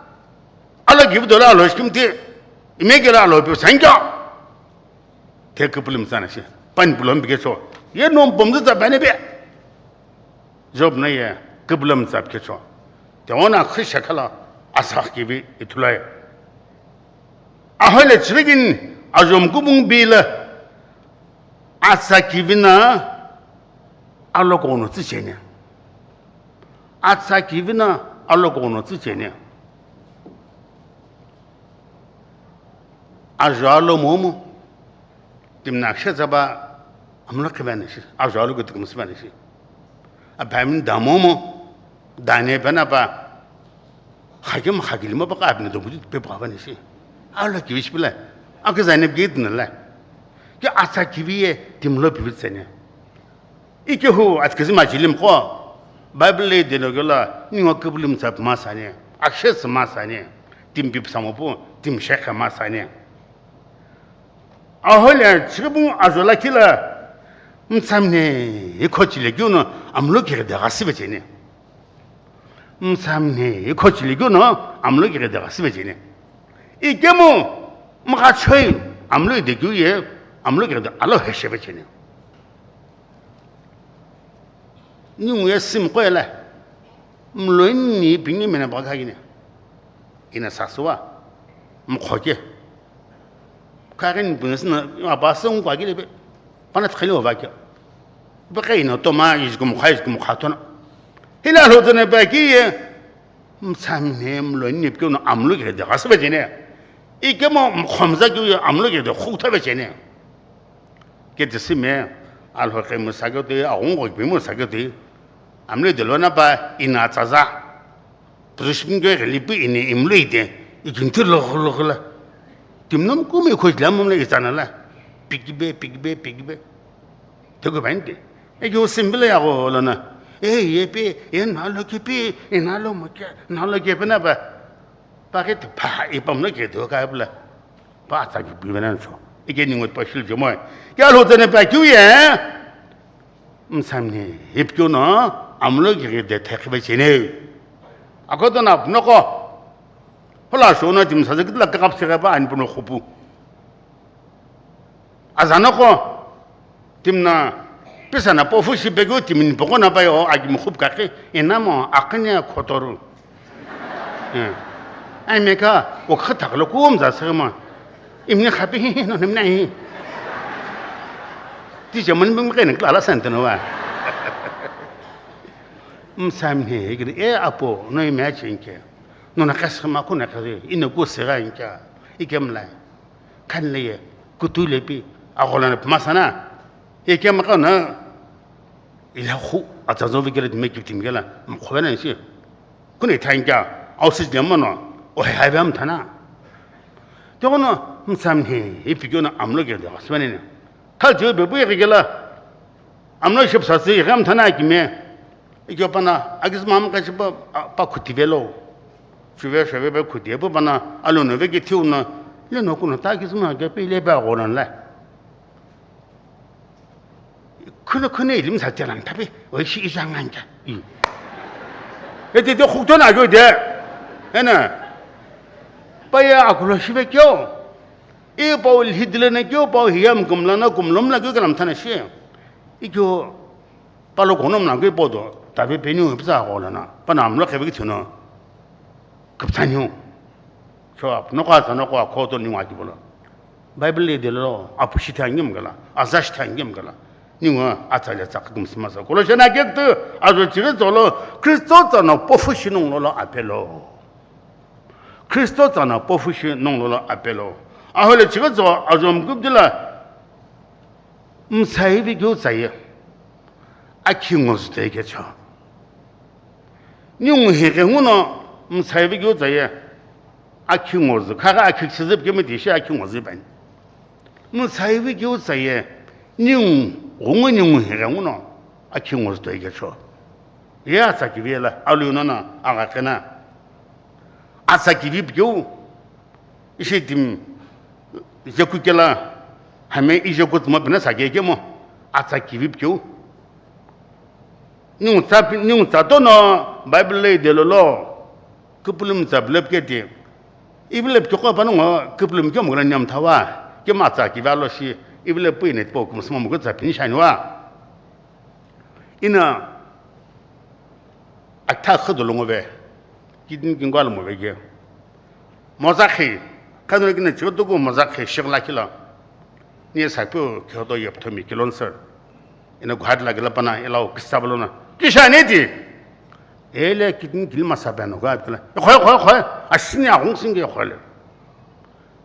Kivi dolo alo shikimti, ime kelo alo pi sankyo. Te kupulum tsana shi, pani pulom bike cho. Ye nom pomzu tsa bane be. Job na ye kupulum tsa bike cho. Te ona khisha khala asa kivi ithulai. Ahole chirigin ajom kubung bila. Atsa kivi na alokono tsichene. Atsa kivi na alokono tsichene. Ajo alo momu. Timna kshetsaba amlo khivanishi. Ajo alo kutukum sivanishi. Apamin damomo. Dane penapa. Hakim hakilima baka apni dobuti pe pavanishi. Alo kivish pila. Ake Zainab gate nala. Ke atsa kivi ye timlo pivitsene. Ikehu atkizim ajilim qo, Bible le delo gela, ningo kibulim tsap masane, akshes masane, tim pip samopu, tim shekha masane. Ahole chibung ajola kila, mtsamne ikhochile gyuno, amlo kire de gasibe chene. Mtsamne ikhochile gyuno, amlo kire de gasibe chene. Ikemu, mkachoi, amlo de gyu ye, amlo kire de alo heshebe chene. Ningu ye sim qoyela. Mloini pingi mena baka kine. Ina sasuwa. Mkhoke. Kagin business na apa sung kwa gile be. Pana tkhali wa ke. Be kai no toma is kum khai is kum khatona. Hila lo tone ba ki ye. Mtsamne mloini pyo no amlo ke de gasbe jene. Ikemo mkhomza ki amlo ke de khutha be jene. Ke tisi me, alho ke mo sakete, aghungo ke mo sakete. Amle de lona pa ina tsaza. Prishpin ke lipi ine imle ite, ikinti lo lo la. Timnom kumi khoj la mumle itana la. Pikibe, pikibe, pikibe. Tegu bante. E ke usimbile ya go lona. E ye pe, e na lo ke pe, e na lo mo ke, na lo ke pe na ba. Pakete pha ipamlo ke do ka bla. Pa tsa ki pi venan so. Ike ningo pa shil jomo. Kya lo tene pa kyu ye? Msamne ipkyo no amlo ki de thekbe chene. Akoto na noko. Hola so na tim sa kitla ka kap se ba an puno khupu. Azanoko, timna, pisa na pofu shi pegu timin poko na payo, agimi khup kakhe, inamo, akanya khotoru. Eh. Ai meka, o khatak lo kum za sema. Imni khapi hi no nimna hi. Ti jaman bim kene kla la sante no wa. Msamne, e apo, no imagine ke. No na kas ma kuna kare, ina ko sera inka. Ikemlai. Khanle ye, kutu lepi, agholana pmasana, ye kemaka na, ila khu, atsazo vikele me kiptim gela, mkhwena shi. Kune thanka, ausis le mano, o he haivam thana. Tokono, msamne, ipikyo na amlo gele, asmane. Khal jibe bu ye gela, amlo ship sasi, ram thana kime. Ikyo pana, agis mam kachipa, pa khuti velo. Chuve, chuve, pa khuti, epu pana, alo no veki thiu na, le no kuno ta agis ma ke pe le pa gonan la. Khuna khuna ilim sa telan tabi, oi shi ija ngan ka. Ete de khukto na gyo de. Ena. Pa ya akulo shive kyo. E pa ul hidle na kyo, pa hiyam kumla na kumlom la kyo kalam thana shi. Ikyo, Palo kono mla ke podo, tabe peni u pisa ko lana, pana amlo kebe ke thuno. Kapsani u. Cho ap, no ka sa no ka khoto ni wa ki bolo. Bible le de lo, apu shi thangim gala, aza shi thangim gala. Ni wa atsa le tsak kum sima sa. Kolo shana ke tu, azo chire zolo, Kristo tsa no pofu shi nung lo lo apelo. Kristo tsa no pofu shi nung lo lo apelo. Ahole chire zo, azo mkup dila, Msaivi keu tsaye, akhi ngozu toi kecho. Ningu highe nguno, msaivi keu tsaye, akhi ngozu, khagha akhi khisüzü pukemi tishi akhi ngozu bani. Msaivi keu tsaye, ningu ghungu ningu highe nguno, akhi ngozu toi kecho. Ye atsa kivi la, alu nona, agha kena. Atsa kivi pukeu, Ishi timi, ijeku kela, hame ijeku tsuma pina sa kekemo, atsa kivi pukeu. Ningu tsa pi-, ningu tsa tono Bible le de lolo, kupulum tsa blep kete. Ivilo pikeqo panongu küpülü mike mugula nyamthawa, kima tsa kivi alo shi, ivilo püine tipau kümsümo mugu tsa pini shaniwa. Ina akitha khüdulu ngove, kidney kingu alo move ke. Moza khe, khanolo kina chiutuku moza khe shigla kila. Ni sakpeu kyoto yepthomi kilon sir. Ina Guwahati la kila pana ilau kisa balona. Kisha neti. Ele kidney kili masa beno ga kila. Khoi, khoi, khoi. Asini agung singe khoile.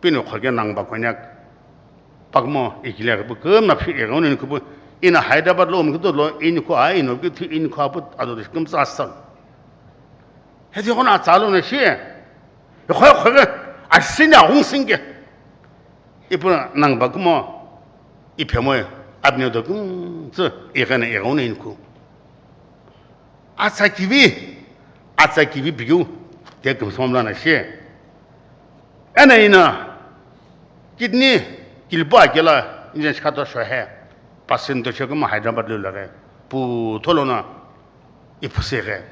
Pino khoge nang ba Konyak. Pakmo ikile bu küm na phi ego ni kubu. Ina Hyderabad lo mkito lo ini ko ai no kithi ini ko apu ado de kümsa asal. Hedi khona tsalo na shi. Khoi, khoi. Asini agung singe. Ipu nang ba kumo. Iphemo. Abne do kümtsu. Igene ego ni ku. Atsa kivi, atsa kivi pikiu, te kümsüma mla na shi. Ena ina, kidney, kilipu akela, injen shikato shohe, passenger to shekuma Hyderabad lo laghe, pu tholo na, ipuseghe.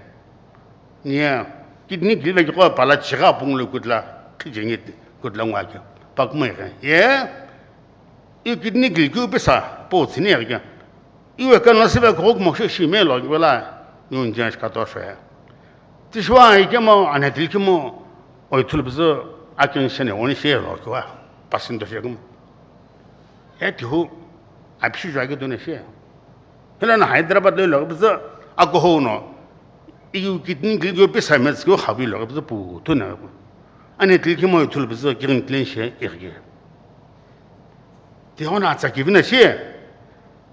Niya, kidney kilipu akeko pala chiga punglo kutla, khijengi kutla ngwa ke, pakuma eghe. Ye, i kidney kilikiu pisa, po tsini eghe. Iwe kano sibe koghoku mokshe shime lo kibela, yun jen shikato shwe. Tishwa ikemo, ane tilkimo, oi thulbizu, akin shene, oni she lo kiwa, pasin to shekuma. E tihu, apishu jwa ke done she. Hela na Hyderabad lo lo bizu, akoho no, iu kidney kilikiu pisa metsu kiu habi lo bizu pu, tuna. Ane tilkimo, oi thulbizu, kirin clean she, irge. Tihona atsa kivina she.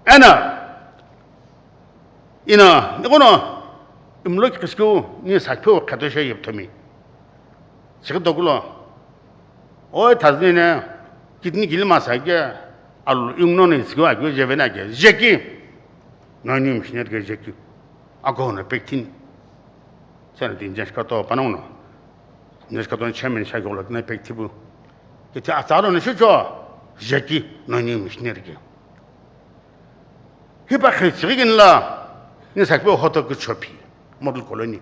Ena, ina, nikono, imlo kiskiu, ni sakpeu khato she yepthomi. Chikito kulo. Oi, thazni ne, kidney kili masa ke, alu, ingno ne, iskiu, akiu, jevena ke, jeki. No, ni mishnet ke, jeki. Ako no, pektin. Sana din jen shikato, panongo no. Jen shikato, chairman, shaki, ulo, kina, pektibu. Kiti, atsa lo, ne, shicho, jeki, no, ni mishnet ke. Hipa khe chigigin la, ni sakpe hoto ke chopi, model colony.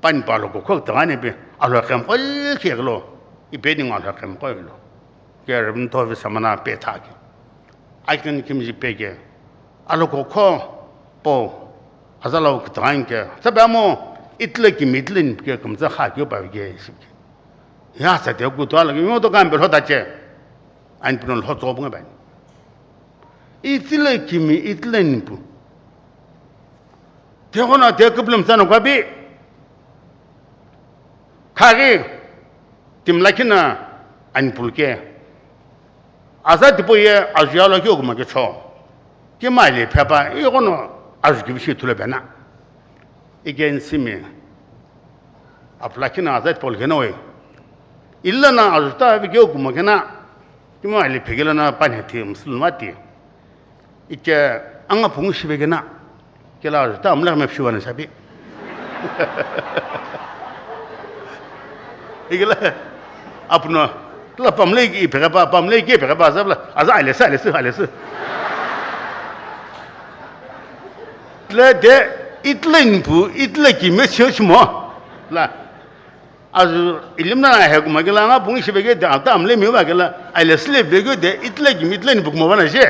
Pani palo ko khok tangani pe, alo kem kol ke glo, ipe ni ngalo kem kol lo. Ke rim to vi samana pe tha ke. Aiken kim ji pe ke. Alo ko kho, po, azalo ke tangan ke. Sabe amo, itle ki mitle ni ke kumza kha ke pa ke shi ke. Ya sa te ku to ala ke, mo to kan be lo ta che. An pino lo to bunga ban. Itile kimi, itile nipu. Te khona te küpülüm tsano kwabi. Khaghi timlakhi na anipulke. Aza tipau ye azuya lo keu kuma kecho. Kima ile phepa, ighono azu kivishi thulo bena. Ikensi mi. Apulakhi na aza tipau lukena we. Illa na azuta vi keu kuma kena. Kima ile phegela na pani thi musulmati. Ike anga pungu shive kena. Kela azuta amla me pshiwa na sabi. Ikela apuno. Tla pamle ki phega pa, pamle ki phega pa, sabla. Aza alesi, alesi, alesi. Tle de, itle nipu, itle ki me church mo. La. Azu ilimna na he kuma kela nga pungi shibe ke de, ata amle mi ba kela, alesi le be ke de, itle ki, itle nipu kuma bana she.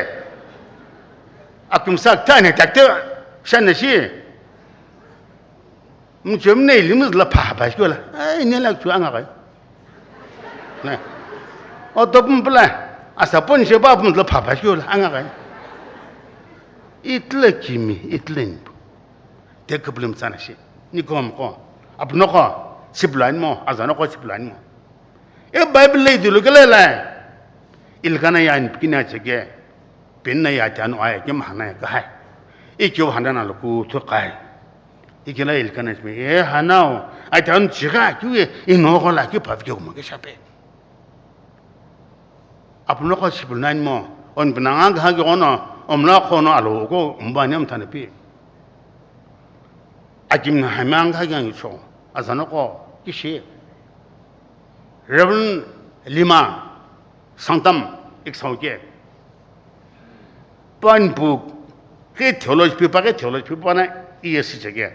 Akum sak ta ne takte, shan na shi. Mchemne ilimz la pha pha shkola. Ai, ne la chu anga kai. Ne. O to pum pla. Asa pon she ba pum la pha pha shkola anga kai. Itle kimi, itle nipu. Te küpülüm tsana shi. Ni kom ko. Apno ko. Siplan mo. Azano ko siplan mo. E Bible le dilu kele lai. Ilkana ya ni pikina cheke. Penna ya tanu aya ke mahana ya kahai. Ikyo handa na luku tu kai. Ikila Ilkana chme. E hanao. Ai tanu chiga kiwe. Ino ko la ki pa ke kuma ke shape. Apuno ko sipul nani mo. On bina nga ha ke ono. Omla ko no alo ko umba nem tane pi. Akim na hami ang ha ke ang cho. Azano ko. Kishi. Reverend Lima Sangtam iksau ke. Pan pu ke theology pi pa ke theology pi pa na iya si cheke.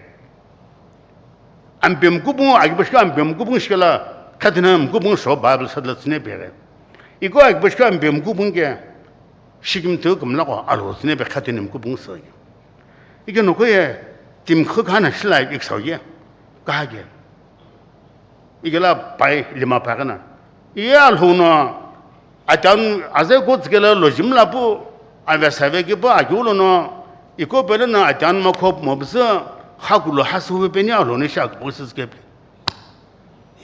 Ampem kubu agi bashka ampem kubu shkela Khatuna mkubung so Bible sadla tsüne peghe. Iko akibo shikha mpe mkubung ke shikimthu kumlako alo tsüne pe khatuna mkubung so ye. Ike noko ye timkhu khana shila iksau ye. Kahage. Ike la pai lima pai kana. Iye alhou no atan aze ko tsikela lo jimla pu ave save ke pu akiu lo no iko pele no atan ma khop mo bse khakulo hasu peni alhou ne shak pu siskepe.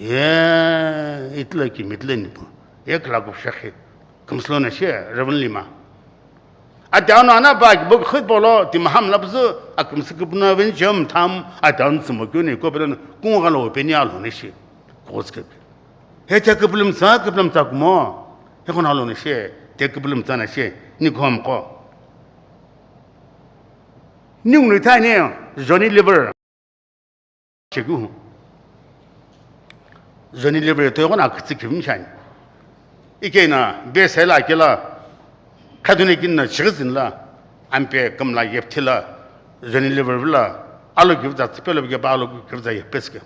Ye itla ki mitla ni pu. Ye kla ko shakhe. Kümsülo na she Reverend Lima. Ate ano ana ba ki bok khit bolo ti maham la bzu akümsü kupuna ven chem tham ate ano sumo kyo ni ko bela kunga lo pe ni alo ne shi. Ko ske. He te kupulum sa kupulum sa kumo. He kona lo ne she te kupulum sa na she ni khom ko. Ni ung ni ta ni Johnny Liver. Chegu. Johnny Liver to yogona kutsi kivim shani. Ike na be sela kila. Kadune kin na chigizin la. Ampe kamla yepti la. Johnny Liver la. Alo givza tsipelo ge ba alo givza yepeske.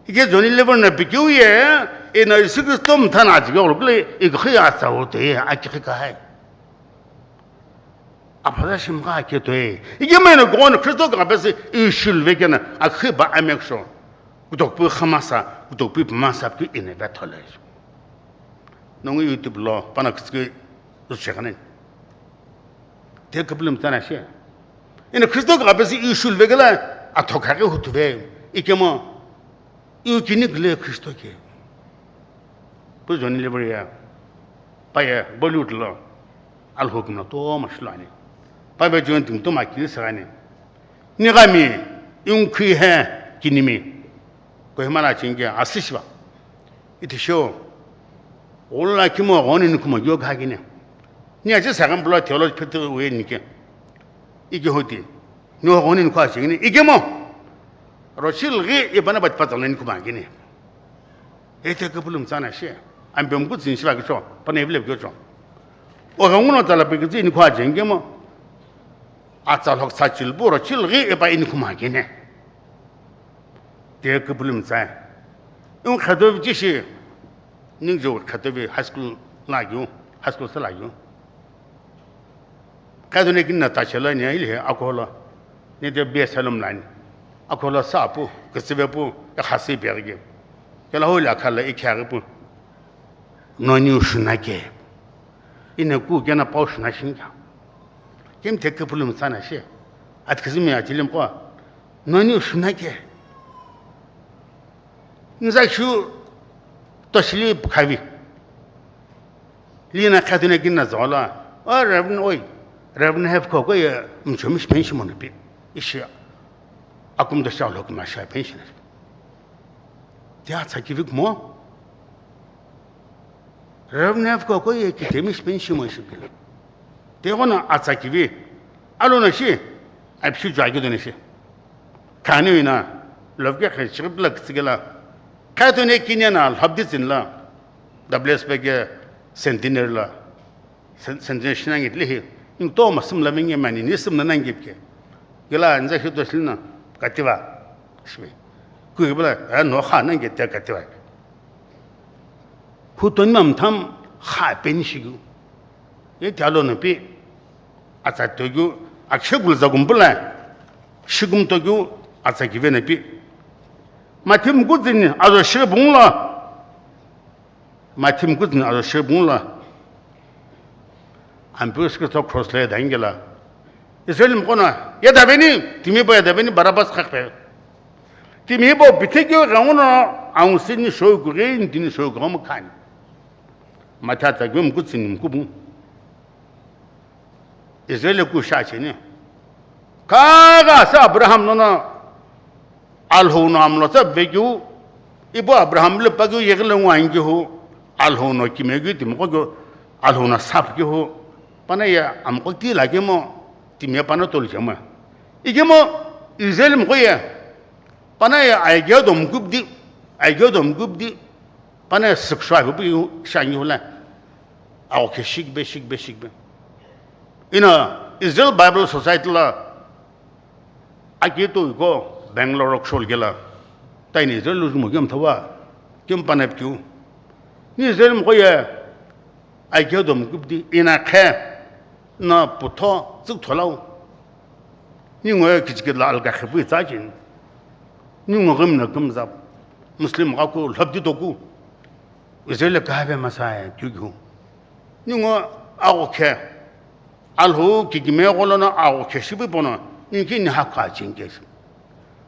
Ike Johnny Liver na bikiu ye. Ina Yesu Kristo mthana chigi olo kule. Ike khiya sa o te. Aki khika hai. Aphaza shimgha aketoe. Ikemeno kono Kristo kapesi ishulve kena akhiba ameksho. Kutokpu khamasa, kutokpu pumasa pu ineve thole. Nongu YouTube lo pana kutsuki ushekane. Te kapulum tana she. Ina Kristo kapesi ishulve kela athokha ke hutuve. Ikemo Iu kini kile Kristo ke. Pu Johnny Liver ya. Pa ye Bollywood lo. Alhokimna to ma shilani. Pa be John tum to ma kini sagani. Ni gami iu khi he kinimi. Kohima la chinge asishiba. Iti show. Ola kimo goni ni kuma yo ga gine. Ni aje sagam bula theology pete we ni ke. Ike hoti. Ni ho goni ni kwa chingini. Ike mo. Rochil gi ibana bat patal ni kuma gine. Ete kapulum tsana she. Ambe mkutsin shiva kicho. Pana evle kicho. O ga nguno tala pe kitsi ni kwa chingemo. Atsa lhok sa chil bu rochil gi iba in kuma gine. Te kapulum tsai. Yung khado chi shi. Ningjo khatobi high school la yu, high school sala yu. Kadune kinna tachela ni ile akola. Ni de be salom lani. Akola sa pu, kesibe pu, ya khasi be ge. Kela hola khala ikha pu. Noni ushuna ke. Ine ku kena pau shuna shinga. Kim te kapulum tsana she. At kizimi atilim kwa. Noni ushuna ke. Nza shu toshili pukhavi. Lina khatuna kinna zola. O Reverend oi. Reverend have ko ko ye mchomi pension mo pi. Ishi akum da sha lok ma sha pension. Dia tsa kivik mo. Reverend have ko ko ye ki temi pension mo shi pi. Te gona atsa kivi. Alo na shi. Ai pshu jwa ki do na shi. Kani ina love ke khe chigip la kitsigela. Khatune kinya na lhabdi zin la. W S B ke centenary la. Centenary shina ngi tlihi. Ing to ma sim la mingi mani ni sim na nangi ke. Gela nza hito shilna kativa. Shwe. Ku bla no kha nangi te kativa. Hutoni mamtham kha peni shigu. Ye tialo no pi atsa togyu akshegul zagumpula shigum togyu atsa kivena pi. Mathim kudzini azo shebungla. Mathim kudzini azo shebungla. Ampus ke to cross le dangela. Israel mkona ya dabeni timi bo ya dabeni Barabbas khakpe. Timi bo bithegyo gauna aun sini shoyu gure ndini shoyu gamu khani. Mathatha gwe mkutsi ni mkubu. Israel ku sha cheni. Kaga sa Abraham nono Alhou no amlo tsa vekeu. Ipu Abraham le pakeu yeghi lo ngu angi hu. Alhou no kimeghi timi qo keu. Alhou no sap keu hu. Pana ye amqo ti la kemo. Timi ye pana tolu chemo. Ikemo Israel mqo ye. Pana ye aigeo do mkubdi. Aigeo do mkubdi. Pana sükshwa hu pu shangi hula. Awo khe shikbe, shikbe, shikbe. Ina Israel Bible Society la aki to iko Bangalore rock show gela. Taini Israel lu mo gem thawa. Kemu pana pikeu. Ni Israel mqo ye, aike domu kipdi ina khe, na putho tsüktholo. Ningu ye kichikidla alka khepu itsa cheni. Ningu ghimna kümza. Muslim ghaku lhapdi toku. Israel kahave masai kyu kyu. Ningu agho khe. Alhu kikime gholo na agho khe shibi pono. Ninki ni hakha chinke.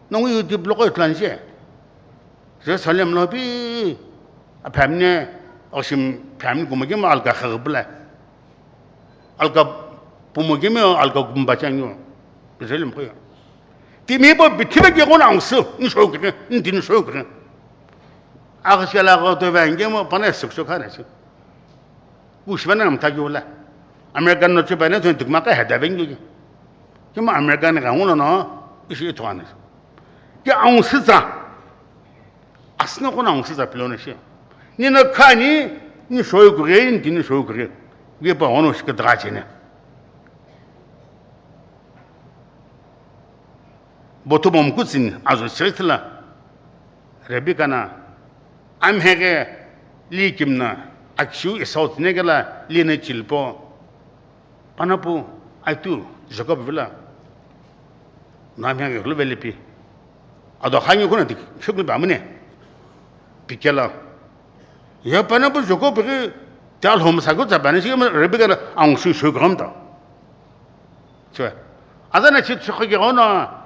Nongu YouTube lo ko itlan je. Jerusalem lo pi, a family, oshim family kumagema alka khagpla. Alka pumagema alka kumba chanyo. Jerusalem ko. Timi bo bithibe ke kona angsu, ni shoke, ni dini shoke. Aga shala ga to ba ngemo pana suk suk kana shi. Kushvana namta kyola. American no chubana to dukma ka heda ben kyo. Kima American ga ngulo no, ishi ithwana. Ke angsu za. Asna kona angsu za pilona shi. Ni na khani, ni shoyu kure, ni dini shoyu kure. Ge pa ono shi ka daga chene. Botu bom kutsini azo sirithila. Rebecca na, amhege li kimna, akshu Esau tinegela li na chilpo. Panapu, aitu, Jacob vila. Na amhege lu velipi. Ado khangi kuna dik, shuklu ba mune. Pikela. Ya panapu Jacob ke, ta lhom sa ko tsabani shi Rebecca na, ang shu shu gam ta. Chue. Adana chi chukho ke ono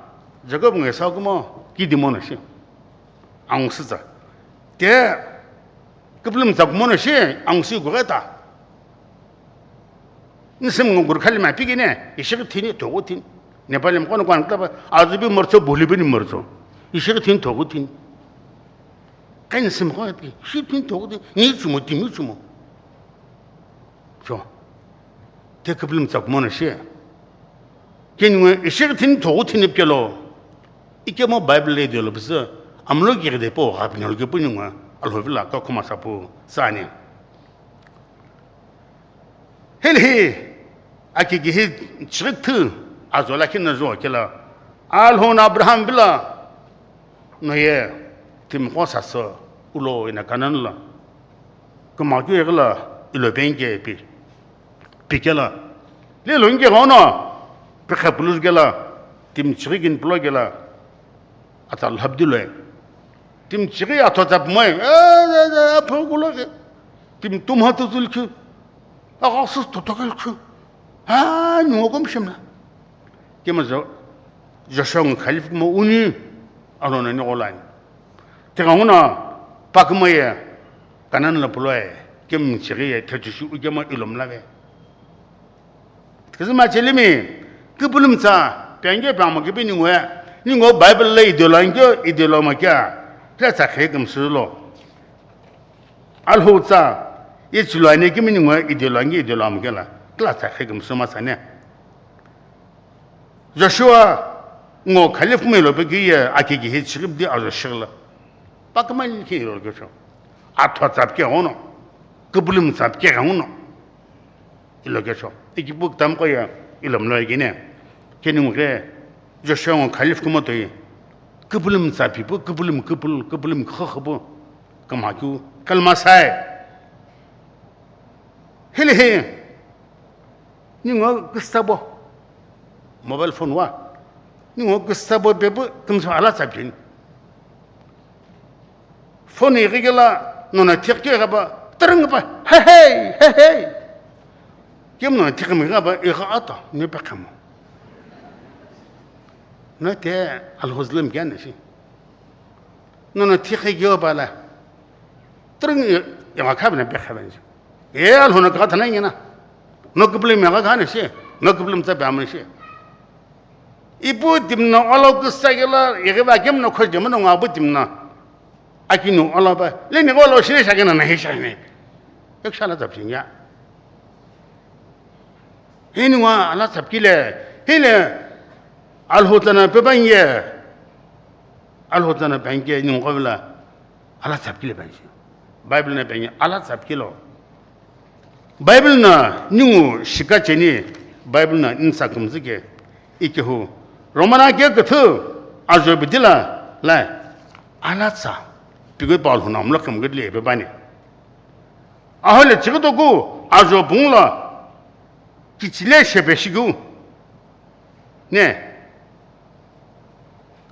Jacob nge sa kumo ki dimono shi. Ang sitsa. Te kiplim tsa kumono shi ang si gureta. Nisim ngo gur khali ma pigine, ishik thini togu thin. Nepal em kono kwan klaba, azubi morcho, bolibi ni morcho. Ishik thin togu thin. Kan nisim ko pi, shi thin togu thin. Ni chumo, timi chumo. Cho. Te kiplim tsa kumono shi. Kinwe ishighi thini thogu thini pkelo. Ikemo Bible le dolo pisi. Amlo kighi de po gha pinolo ke puni ngwa. Alhovila ka khuma sapu sani. Heli hi aki kihi chighi thu azola kina zo kela. Alhona Abraham bila. Noye timi qo sasü ulo ina Kanan lo. Kümakeu ighi lo ilo pengike pi. Pikela. Lelo inke ghono pikha pulu kela timi chighi kini pulo kela. Ata lhabdi loe. Timi chighi atho tsap moe. Apho kulo ke. Timi tumha tu zul khu. Agha sus to tokel khu. Ha, nungo kom shemna. Kema zo, Joshua ngu khalif kumo uni, ano nani golani. Teka nguna, pakuma ye, Kanan la pulo ye, kem chiri ye, thechushi u kema ilom lave. Kizima chelimi, kipulum tsa, penge pangma kipi ningo ye, ningo Bible la idolo angyo, idolo ma kya, kla tsa khe kem sulo. Alhou tsa, ye chilo ane kimi ningo ye, idolo angyo, idolo ma kela, kla tsa khe kem suma sane. Joshua ngo khalif melo pe ki ye aki ki hi chigip di ajo shigla. Pakman ki ro ke cho. Atho tsap ke hono. Kubulim tsap ke hono. Ilo ke cho. Iki buk tam ko ya ilom lo gine. Keni ngo ke Joshua ngo khalif kumo to ye. Kubulim tsap pu, kubulim kubul, kubulim kho kho bu. Kama ku kalma sai. Hili hi. Ningo küsabo. Mobile phone wa. Ningo küsabo bebu kümsa ala tsapin. Phone ighi kela nona thik ke gaba, tarang ba, hey, hey, hey, hey. Kim nona thik mi gaba, igha ata, ne pa kamo. No te alhozlem gyan shi. Nono thikhi gyo bala. Tring ya khabna be khaben. E alhona ka thana ngena. No kuplem ya ka ne she. No kuplem tsa ba shi. Ipu timna olo kusa gela, yegeba kemna khoj de mano ngabu timna. Akinu olo ba. Le ni olo shine shagena na he shine. Ek shala tsap ya. Hini wa ala tsap kile. Hile alho tsana pe ban ye. Alho tsana ban ke ningu kovila ala tsap kile ban shi. Bible na ban ye ala tsap kilo. Bible na ningu shika cheni Bible na insa kumzi ke ikehu. Romana ke kethu ajo bidila la ala tsa. Pikeu pa Alhou no mla kümgüdle ipepani. Ahole chigüdoku ajo pungu lo kichile shepeshikeu. Ne.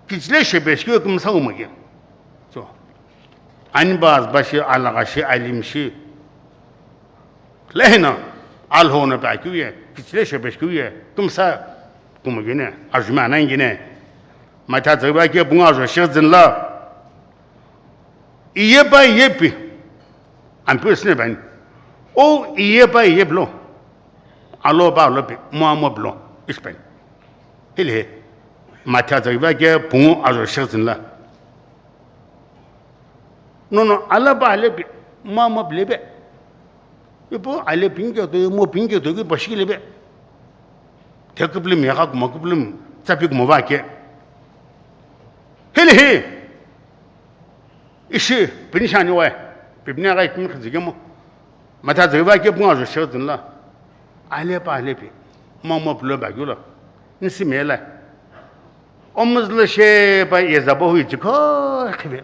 Kichile shepeshikeu kümsa umake. So. Aniba azba shi, alagha shi, alim shi. Lehina Alhou no pa keu ye, kichile shepeshikeu ye, kümsa kumake ne, ajumi anangi ne. Matha tsüghi va ke pungu ajo shighi züni la. Iye pa iye pi. Ampeu sine bani. O iye pa iye pilo. Alo pa alo pi. Mo amo pilo. Ishi bani. Hile he. Matha tsüghi va ke pungu ajo shighi züni la. Nono ala pa ale pi. Mo amo pile pe. Ipu ale pinke to mo pinke to ki pashi le pe. Te kupulum ya ka kuma kupulum tsapi kuma va ke. Hili hi. Ishi, pini shani wai. Pipni aga ikmi khizike mo. Matha zai va ke punga zo shezin la. Ale pa ale pi. Mo mo pulo ba gyula. Nisi mela. Omuzlo she pa yezabo hui chikho khive.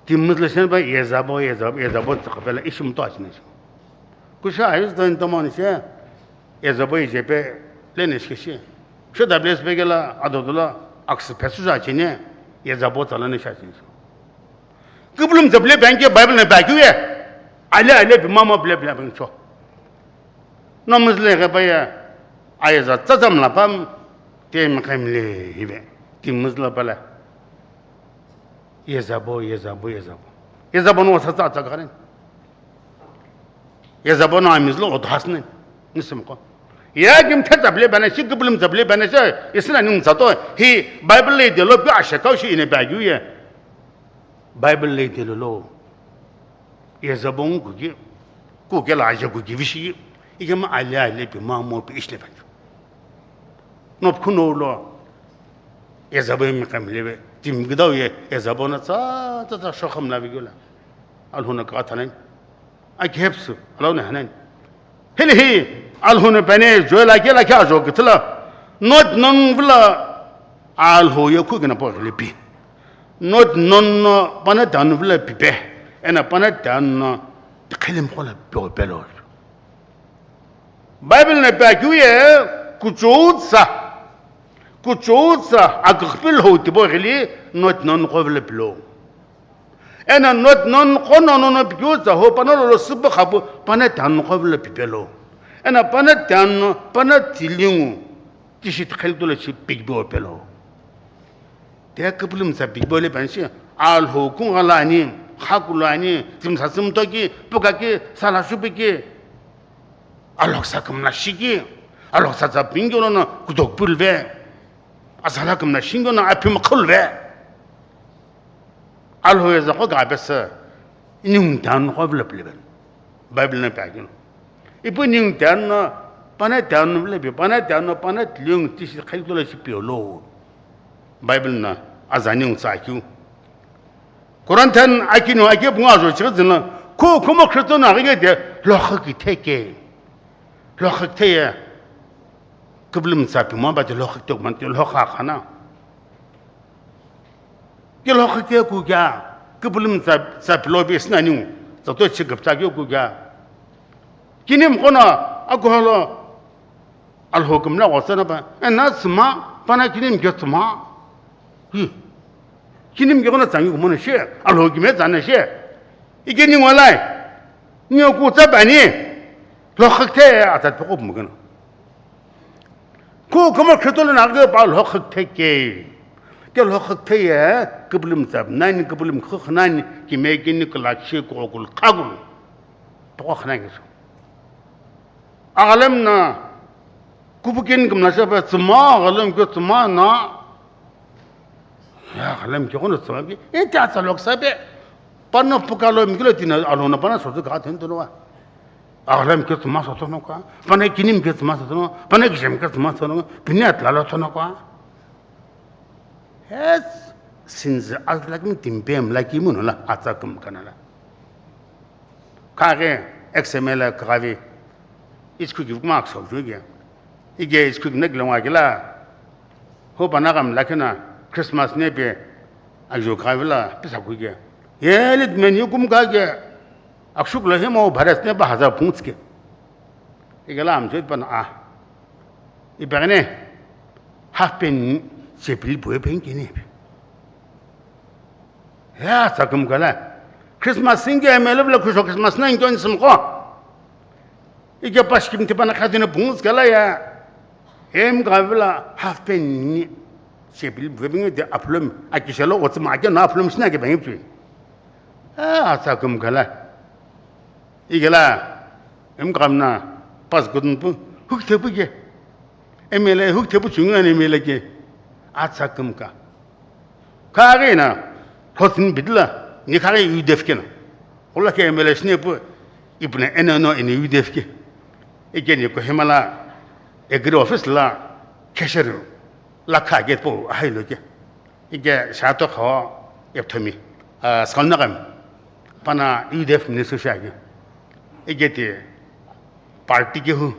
Timuzlo she pa yezabo, yezabo, yezabo tsakapela ishi mto achine shi. Kusha ayuz don tomon she. Yezabo ijepe lene shikeshi. Sho W S P kela adodula aksi phesu ja chine yezabo tsalane sha chine. Kupulum tsaple bank ye Bible na ba kyu ye. Ale ale bi mama ble ble bang cho. Nomuz le ga ba ye. Ayeza tsatsam la pam te mi khem le hibe. Timuz la pala. Yezabo, yezabo, yezabo. Yezabo no sa tsa tsa garen. Yezabo no amizlo odhasnen. Nisim ko. Ya gim the tsaple bana shi, giblim tsaple bana shi, isna ning tsato. Hi Bible le de lo bi ashe kau shi ine ba gyu ye. Bible le de lo. Yezabo ngu gi. Ku ke la aje ku gi vishi. Ike ma ale ale bi ma mo bi ishle ba. Nop khuno lo. Yezabo mi kam lebe. Tim gidau ye. Yezabo na tsa, tsa, tsa, shokham la bi gyu la. Alhuna ka thanen. Akihepsu, Alhou na hanan. Hili hi, Alhou na bane, joela kela kya jo kitla. Not non vla, Alhou ye khu gina po lipi. Not non no, pana dan vla pipe. Ena pana dan no, tikhelim kola pyo pelo. Bible na pa kyu ye, kuchutsa. Kuchutsa, akakpil ho tibo gili, not non ko vla pilo. Ena not non kono no no pikyu tsa ho pana lo lo sübo khapu pana tan ko vle pipelo. Ena pana tan no pana tilingu tishi tkhel tu lo chi pikbo pelo. Te kupulum tsa pikbo le panshi Alhou kungala ani, khakulo ani, timsa simto ki, puka ki, sala shupi ki. Alhoksa kumla shiki, alhoksa tsa pingyo no kudok pulve. Asala kumla shingyo no aphi makhulve. Alhou ye zako ga pesa, ining dan ko vlep liben. Bible na pa kyu. Ipu ning dan no, pana dan no vlep, pana dan no, pana tling tisi khali tola shi piolo. Bible na azani ung tsa kyu. Korintian akinu ake punga zo chighi zina, ku kumo Kristo na ghige de, lokha ki theke. Lokha ki theye. Kupulum tsa pi mo ba de lokha ki thek man de lokha khana. Ki lokha ki ku kya, kupulum tsa, tsa pi lo bi sna niu, tsa to chi gap tsa ki ku kya. Kinim kona, aku halo, Alhou kumla ghotsana pa, ena tsuma, pana kinim kyo tsuma. Hi. Kinim kyo na tsangi kumona she, Alhou kime tsana she. Ike ni ngolai. Ni ku tsa bani. Lo khakte atat poko mugana. Ku kuma khitolo na ke pa lo khakte ke. Ke lo khakte ye, kublim tsap, nani kublim khukh nani, kime kini kulak shi kokul khagul. Poko khna ke. Aghalem na kupukin kumla shape tsuma, aghalem kyo tsuma na. Ya, aghalem kyo kono tsuma bi. E ta tsa lok sape. Pano pukalo mikilo tina alona pana sotu ka ten tono wa. Aghalem kyo tsuma sotu no ka. Pana kinim kyo tsuma sotu no. Pana kishem kyo tsuma sotu no. Pini atla lo tono ka. Hes, sinzi azlakim timpem lakimu no la atsa kum kana la. Kage X M L kagavi. Ichku ki kuma aksa uju ge. Ige ichku ki nekle ngwa gila. Ho bana gam lakina Christmas ne pe. Ajo khavila pisa kuke. Yeli meni kum kake. Akshuk lo himo bhares ne ba hazar phungutske. Igala amjo pana a. Ipegene half pant chepili bue phenke ne. Ya, tsa kümkala. Christmas singe melo vla khuso Christmas na injon simko. Ike pashkim tipana khadine pungus kala ya. Em gavla half pant ni. Chepili bue phenke de aplum akishalo otsma ake na aplum sina ke bengiptui. Ah, tsa kümkala. Igala, emghamna, pas gudun pu, huk tepu ke. M L A huk tepu chunga ni M L A ke. Atsa kümka. Kagina, hotin bidla, ni kage U D F kena. Ola ke M L A shine pu, ipne eno no ini U D F ke. Ike ni Kohima la, agri office la, cashier, la kage po, ahai lo ke. Ike shato kho epthomi, ah, skalna kam. Pana U D F minister shagi. Ike ti party ke hu.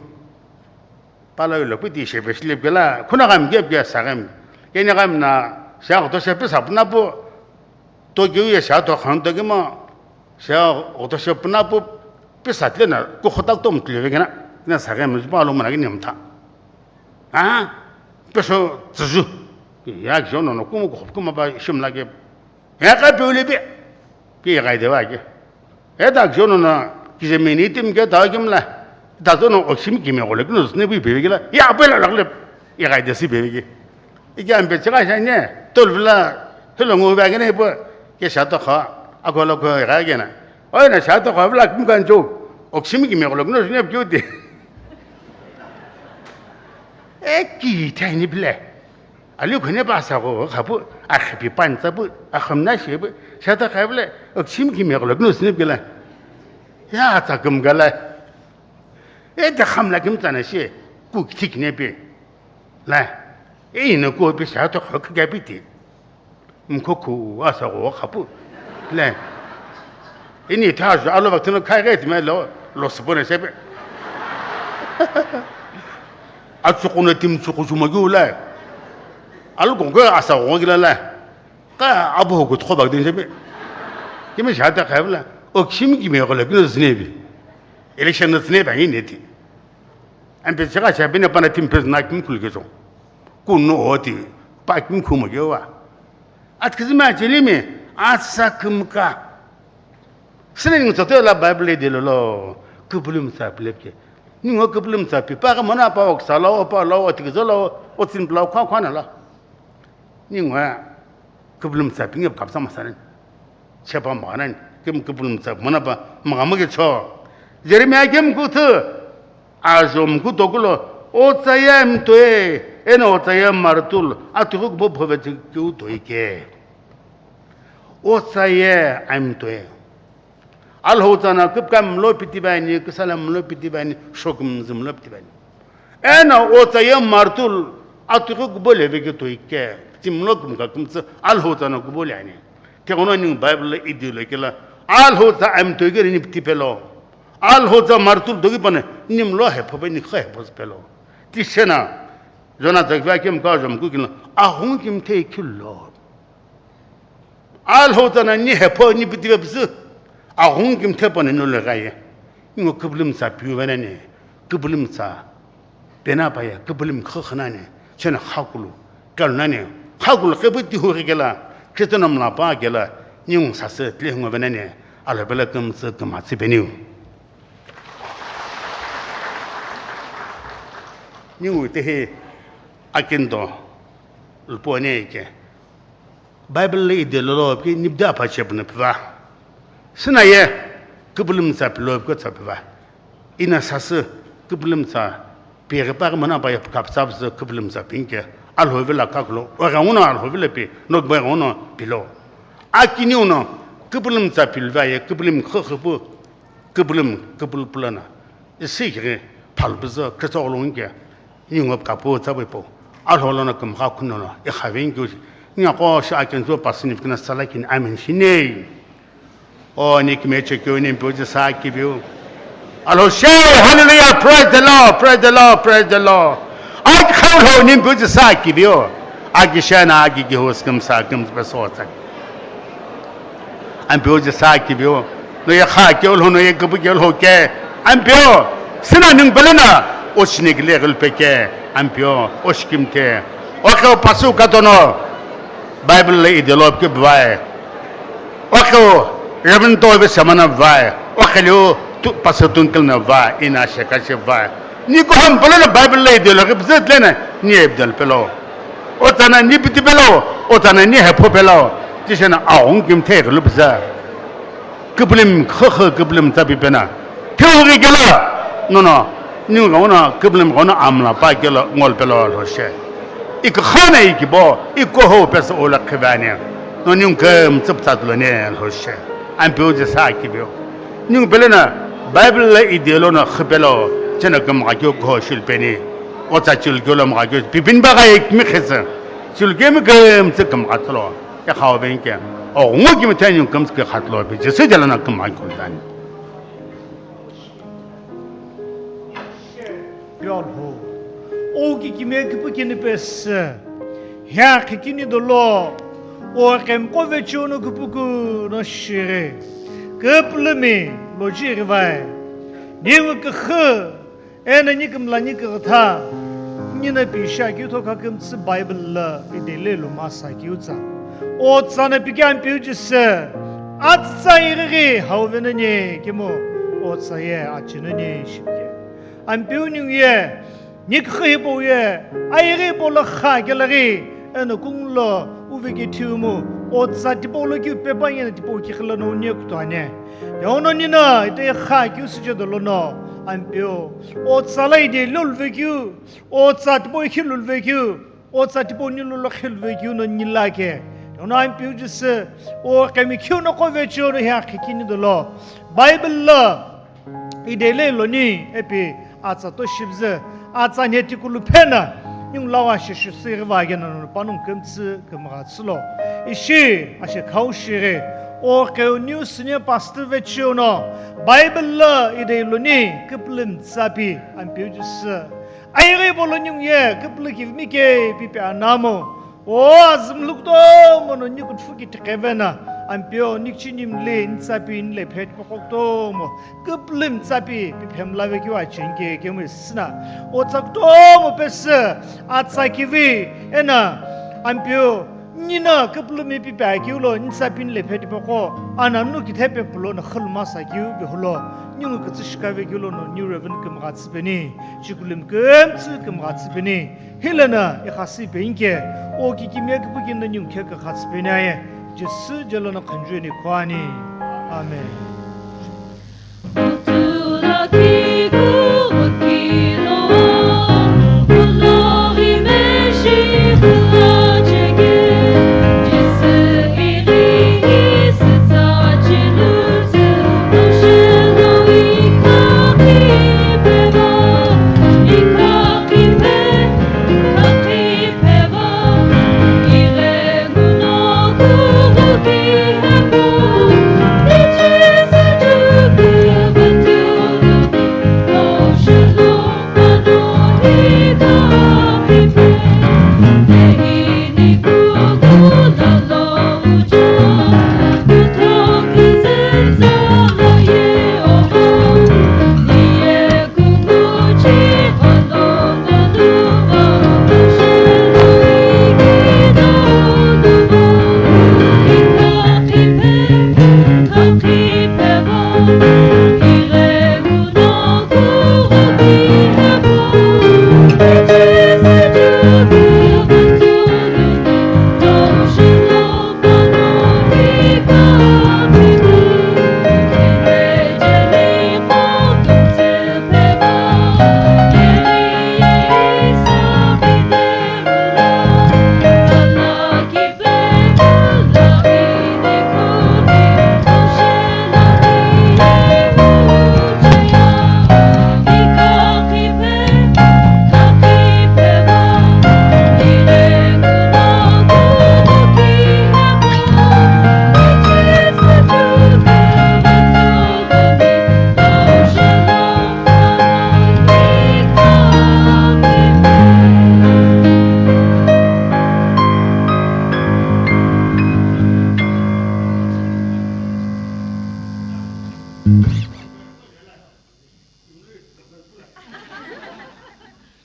Pala ulo piti shebe shilep kela, khuna kam ke ke sa kam. Kene kam na sha to sha pisa puna pu. To ke uye shato khan to ke ma. Sha to sha puna pu. Pisa tle na, ko khotak to mtle ve kena. Na sa kam pa lo mana ke nem tha. Ah, peso tsuzu. Ya jono no kumu ko kuma ba shimla ke. Ya ka pe ule be. Ke ya kai de wa ke. E da jono na kije meni tim ke da kim la. Da jono o shim ki me gole kuno ne bi be la. Ya pe la la le. Ya kai de si be ke. Ike ambe chaka sha ne. Tol vla. Helo ngo ba ke ne po. Ke sha to kha. Ako lo ko ya ke na. Oi na sha to kha vla kim kan jo. O shim ki me gole kuno ne bi de. E ki thai ni bile. Ali khone ba sa go khapu, a khapi pan tsa pu, a khamna she pu, sha ta khai bile, ok shim ki me golo, gnu sni gele. Ya tsa gum gele. E de khamla gum tsana she, ku ki thik ne pe. La, e ina ko pe sha ta kha ka pi ti. Mkho khu a sa go khapu. La. Ini tha ju alo ba tino khai ga ti me lo, lo sbo ne she pe. Atsuku no tim tsuku chuma gyu la. Alu gonggo asa gonggo gila la. Ka abo ko tho ba din jebe. Kimi jata khaibla. O kimi kimi ko le kino znebi. Election no znebi ngi neti. Ampe chaka cha bine pana tim pes na kim khul ke jo. Kuno oti pa kim khuma ge wa. Atkizima chelimi asa kimka. Sine ningu tsoto la Bible de lo lo, kubulum tsa pilepke. Ningu kubulum tsa pi pa ka mona pa ok sala o pa lo o tikzo lo o tsin pla kwa kwa na la. Ningu kubulum tsa pi nge kapsa masanen. Chepa manen, kim kubulum tsa mona pa magama ke cho. Jeremiah kim kutu. Ajo mkutokulo, otsa ye mtoe, eno otsa ye martul, atuku kubo phove kiu toike. Otsa ye amtoe. Alhou tsana kupka mlo piti bani, kusala mlo piti bani, shokum zimlo piti bani. Eno otsa ye martul, atuku kubo leve ke toike. Timlo kumka kumtsa, alhou tsana kubo lani. Tekono ning Bible idilo kela, alhou tsa amtoe ke ni piti pelo. Alhou tsa martul dogi pane, nimlo hepho pe ni kha hepho pelo. Tisena, Jona zakva kim ka jom ku kilo, ahung kim the kilo. Alhou tsa na ni hepho ni piti pe psu, ahung kim the pane no le gaye. Ngo kublim tsa piu vene ne, kublim tsa. Pena pa ye, kublim kha khana ne, chena khakulu, kalna ne, khakulu kepu ti hu kela, Kristo namla pa kela, ning sase tle ngo vene ne, alhou pela kumtsa kumatsi peniu. Ningu tehi akindo lupone ke. Bible le ide lolo pi nibda pa chepna piva. Sina ye kubulum tsa pilo ko tsa piva. Ina sase kubulum tsa pere pa mana pa ya kap tsa kubulum tsa pinke. Alhou vela kaklo. O ga uno alhou vela pi. Nok ba uno pilo. Akini uno kubulum tsa pilva ye kubulum khokhopu. Kubulum, kubul pulana. Isi kiri, phalpuzo, kritso olongke. Ningo kapu tsabu po. Alhou lono kumkha khunono, ikhavin kyu. Ningo ko sha akenzo pasini kina sala kini amen shine. O ni kime chekyo ni mpuji sa kibiu. Alhou she, hallelujah, praise the Lord, praise the Lord, praise the Lord. Ak khalho ni mpuji sa kibiu. Aki shana, aki ki hos kum sa kum pe so tsak. Ampeu Jisü akiveu, no ye kha keu lho, no ye küpü keu lho ke, Ampeu, süna ningu pelo no, o shini kile gülpe ke, Ampeu, o shikimthe, o keu pasu katono, Bible le idelo ke bvai, o keu Reverend Tobe Semana bvai, o keu tu pasu tunkil na bvai, ina sheka she bvai. Ni ko ham pelo no Bible le idelo ke bzet lena, ni ebdel pelo. O tsana ni piti pelo, o tsana ni hepho pelo, tishena aung kimthe gülü bza. Küpülüm khükhü küpülüm tsa pipena. Theu ghi kelo, no, no, ningu ghenguno küpülüm ghenguno amla pa kelo ngol pelo lhoshe. Ikükhana ikibo, ikoho pesa ola khivani. No ningu kümtsü ptsat lone lhoshe. Ampeu Jisü akiveu. Ningu pelo no, Bible le idelo no khipelo, chena kümgha keu koho shilpeni. O tsa chilkeu lo mgha keu, pipin baga ikmi khese. Chilkeu mi kümtsü kümgha tsülo. Ekhao venke. O ngu kimi thenyu kümtsü ke khatlo pe. Jisü jala na kümgha keu tani. Yolho. O ki kimi küpü kini pese. Hya khikini dolo. O kemko vechu no küpüku no shire. Küpülümi loji rivai. Ningu kükhü. Eno ni kümla ni kükütha, nina pi shakeu thokha kümtsü Bible lo idele lo masa keu tsa. O tsana pi khe Ampeu Jisü, atsa iriri hau venani kemu, o tsa ye achinani shipke. Ampeu ningu ye, ni kükhü hipau ye, ayiri hipau lo kha kelaghi, eno kunglo uveke thiumu, o tsa tipau lo keu pepa yena tipau kikhila no unie kutuane. Yaono nina ite kha keu süche dolono, Ampeu, o tsa la ide lulvekeu, o tsa tipau ikhi lulvekeu, o tsa tipau ni lulo khilvekeu no nila ke. Yaono Ampeu Jisü, o kemi keu no kove cheu no hya khikini dolo. Bible lo idele loni epi atsa to shibzü, atsa ne tikulu phena, ningu lawa shishu siri va gena no panung kümtsü kümgha tsülo. Ishi ashe khau shire, o keu new senior pastor vechu no, Bible lo idele loni küpülüm tsapi, Ampeu Jisü. Ayiri bolo ningu ye, küpülü kivimi ke pipi anamo, O azümlu kutomo no ni kuthu ki tiqevena, Ampeu ni kichini mli ni tsapi ni lephe tipaqo kutomo, küpülü mi tsapi pi phemla vekeu acheni ke kemu sina. O tsa kutomo pesü, atsa kivi, ena, Ampeu, nina küpülü mi pi pekeu lo ni tsapi ni lephe tipaqo, ana nu kithe pepulo no khuluma sa keu behulo, ningu kütsü shika vekeu lo no New Reverend kümgha tsüpeni, chikulum kümtsü kümgha tsüpeni. Hilena ikhasi penke, o kikimiye küpükino ningu khe kükha tsüpeni aye, Jisü jelono khunjueni khoani. Amen.